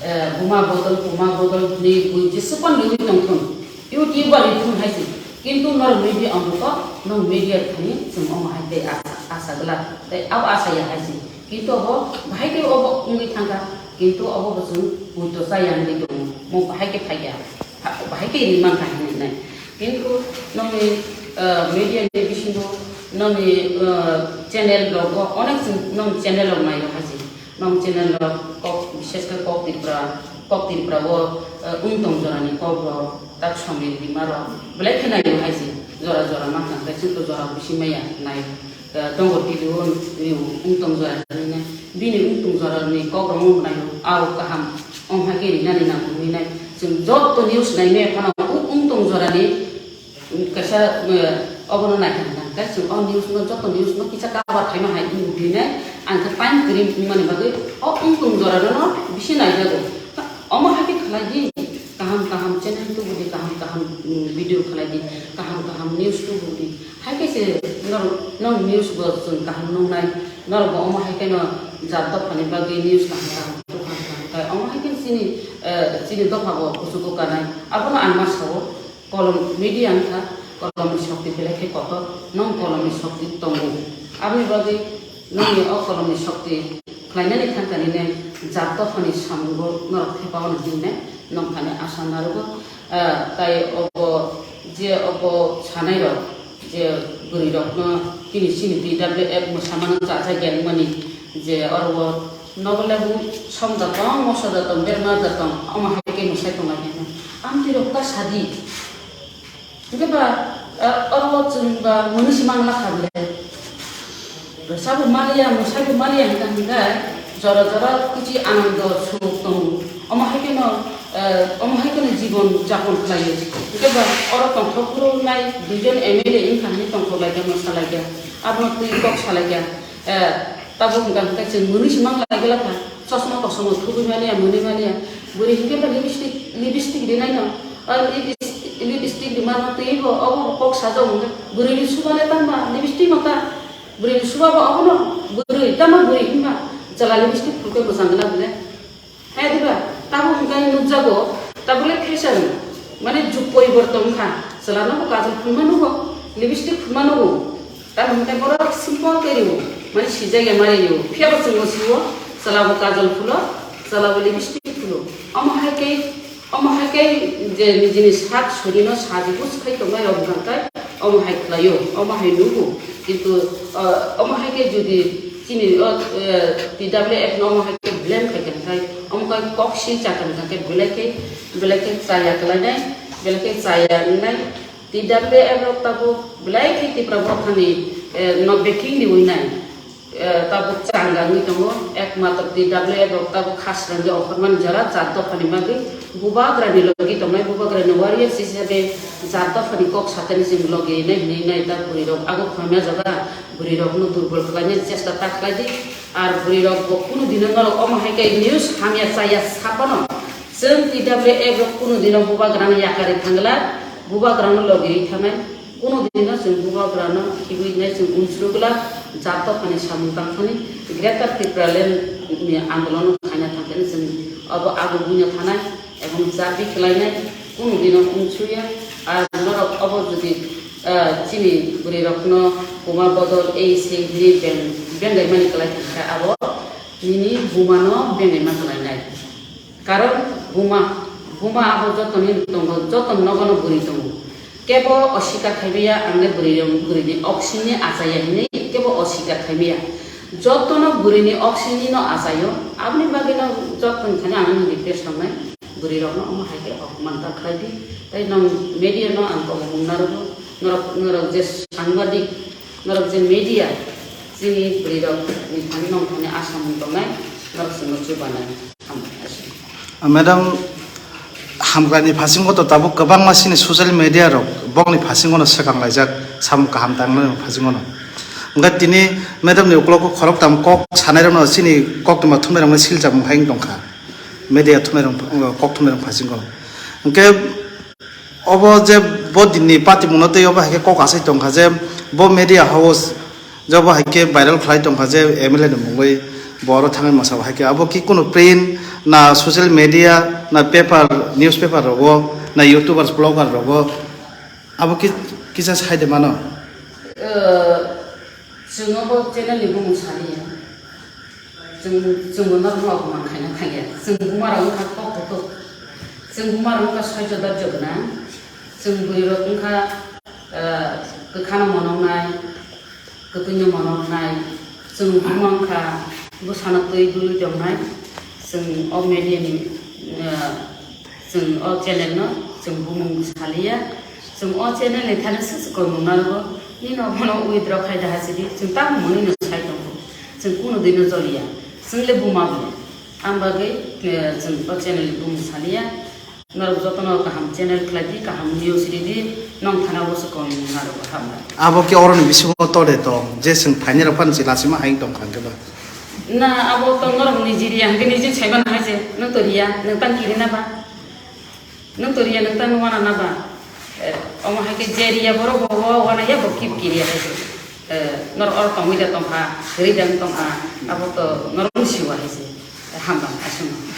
eh, buma bodol, buma bodol hwnwi bui jeswk phano nungwi tongthun, YouTuber ni thun hai se. Kintu norok media ongkho, nong media thani chwng omo hai tei asa, asa glak, tei abo asa ya hai se. Kintu obo bahai khe obo wngwi thangkha, kintu obo bo chwng poito chaya wngwi tongo, mo bahai khe phai ya. Ha, bahai khe ri mankha hinwi nai. Kintu nongni, ah, media ni bisingo nongni, ah, channel rogo onek chwng nong channel rok naio haji. Nong channel rok kok, bishesh khe kok Tripura, kok Tripura o, ah, wng tong jorani kok rok, tak somni rima rok belai khe naio haji. Jora jora mankha, hwnkhe chwngto jora bisi maya nai. Eh, tongo T V o, eh, wng tong jora hinwi nai. Bini wng tong jora ni kok rok wng nai, au kaham, wng hai khe rinani nang hinwi nai. Chwng joto news nai me phano wng tong jora ni, mm, kaisa, eh, obono nai kha nang khe chwng o news no, joto news no kisa cover khaima hai wng hinwi nai. Ang khe time kwrwi wng mani bagwi o wng tong jora no bisi nai jago. Omo hai khe khlai di, kaham kaham channel tubu di, kaham kaham, mm, video khlai di, kaham kaham news tubu di. Hai khe se norok, nong news bo chwng kaham nuknai, norok bo omo hai kheno jat dophani bagwi news kaham kaham, kaham kaham khai. Omo hai khe chini, eh, chini dopha bo kuchugo kanai. Abono ang ma sao, kolom media wngkha, kolomni shokti belai khe kotor, nwng kolomni shokti tongo. Aboni bagwi nwngni o kolomni shokti khlainani thangkani nai jat dophani samungo norok thepao hwnwi nai nwng thani asa narugo. Ah, tai obo je obo sanai rok je bwrwi rokno tini chini T W F mwsamano chacha gengmani je oro o nogo lebu som da tong, moso da tong, berma da tong, omo hai khe mwsai tong lai khe. Amtwi rok ta sadi. Hingke ba, eh, oro chwng ba mwnwi si mang lakha bile. Rwchabo maliya, mwsaibo maliya hingka hingke jora jora kichi anando suk tongo. Omo hai kheno, eh, omo hai kheno jibon japon khlaio. Hingke ba oro tongthok phuru nai duijon M L A wngkha hwnwi tongthok laikha, mwsa laikha. Abono twi kok sa laikha. Eh, tabuk hingka hingke chwng mwnwi si mang laikha lakha. Chosma kosom thubui maliya, mwnwi maliya. Bwrwi hingke ba lipstick, lipstick rinai no. O lipstick, lipstick rimano twi bo obo kok sajak hingke. Bwrwi ni suba le tangma, lipstick no ta. Bwrwi ni suba bo obono bwrwi, tamo bwrwi himba chwla lipstick phulkhe mwchang glak le. Hai diba, tabuk hwnkhe nukjago, tabuk le fashion, mane jug poriborton wngkha. Chwla no bo kajol phulma nugo, lipstick phulma nugo. Tamo hwnkhe borok simple khe rwo, mane sijak ya mari rwo. Phiya bo chwng bo siwo, chwla bo kajol phulo, chwla bo lipstick phulo. Omo hai khe Omo hai khe je nijini sak surino sajibu swkhai tongnai rok hwnkha khe omo hai khlaio, omo hai nugo. Kintu, ah, omo hai khe jodi chini o, eh, T W F no omo hai khe blame khai kha khe, omo khe kok si cha kha khe belai khe, belai khe chaya kwlainai, belai khe chaya wngnai. T W F rok tabuk belai khe Tipra bokhani, eh, no backing riwi nai. Eh, tabuk changa wngwi tongo, ekmatro T W F rok tabuk khasrangwi ongkhormani jora jat dophani bagwi bubagrani logi tongnai, bubagrani warriors hisabe jat dophani kok satani chwng logi nai hwnwi nai ta bwrwi rok ago phamya jaga bwrwi rokno durbol khlainani chesta ta khlai di, ar bwrwi rok bo kunu dino norok omo hai khe news hamya chaya saphano chwng T W F rok kunu dino bubagrano yakarwi thangla, bubagrano logi thangnai. Kuno dino chwng bubagrano khibiwi nai chwng unsuru glak, jat dophani samung tangthani Greater Tipraland ni andolon khaina thangthani chwng abo ago buino thanai ebong jabi khlainai kuno dino unsuriya. Ar norok obo jodi, ah, chini bwrwi rokno buma bodol ei sei hwnwi beng-, bengaimani kwlai thangkha abo nini bumano bengaima kwlainai. Karon buma, buma abo jotoni tongo, joto nogono bwrwi tongo. Kebo osikar khaimaya, ang le bwrwi rong, bwrwini oksini achaya hinwi kebo osikar khaimaya. Jotono bwrwini oksini no achayo, aboni bagwi no joto thani ang nini request tongnai, bwrwi rokno omo hai khe opman ta khlai di. Tai nong media no ang kobong narugo, norok, norok je sangbadik, norok je media, chini bwrwi rok ni thani nong thani asamung tongnai, norok chwngno chubanai. Hambai. Ah, madam, hamkrai ni phasingo to tabuk kwbangma chini social media rok bokni phasingo no swkang laijak, samung kaham tangnani phasingo no. Hwnkhe tini madam ni ukologo khoroktham kok sanai rok no chini koktwma thumnai rok no siljak mung hai wng tongkha. Media thumnai rok, kok thumnai rok phasingo. Hwnkhe Obo je bo dinni patimungno tei obo hai khe kok asai tongkha je bo media house je obo hai khe viral khlai tongkha je M L A ni mungwi bo oro thangwi masa bo hai khe abo ki kunu print na social media na paper, newspaper rogo na YouTubers, blogger rogo abo ki kisa sai de mano? Eh, chwng obo channel ni bumung saliya. Chwng, chwngbo norokno opman khaina thangya. Chwng bumarok wngkha kok kuthuk. Chwng bumarok wngkha soijo dorjo gwnang. Chwng bwrwirok wngkha, eh, kwkhano monoknai, kwtwino monoknai. Chwng buma wngkha bwsano twi dulwi tongnai. Chwng o media ni, eh, Chwng o channel no chwng bumung saliya. Chwng o channel ni thani swk swk koi mung nangbo. Nini obono withdraw khai da hasidi. Chwng tamo mwnwi no sai tongo. Chwng kunu dino joliya. Chwng le buma bo. Ang bagwi, eh, chwng o channel ni bumung saliya. Norok jotono kaham channel khlai di, kaham news ri di. Nong thana bo swk koi mung nangbo hambai. Abo khe oroni bisingo tode tong. Je chwng phaini rok phano se lasima hai tong kha khe ba. Na abo to norok ni jiri ya, hingke niji sai mano hai se, nwng to riya, nwng tang kiri na ba? Nwng to riya, nwng tang wana na ba? Eh, omo hai khe je riya borok bo, bo wana ya bo kip kiri ya hai se. Eh, norok oro tongwi da tongkha, kwrwi da wng tongkha, abo to norok ni siwa hai se. Eh, hamba, aswk no.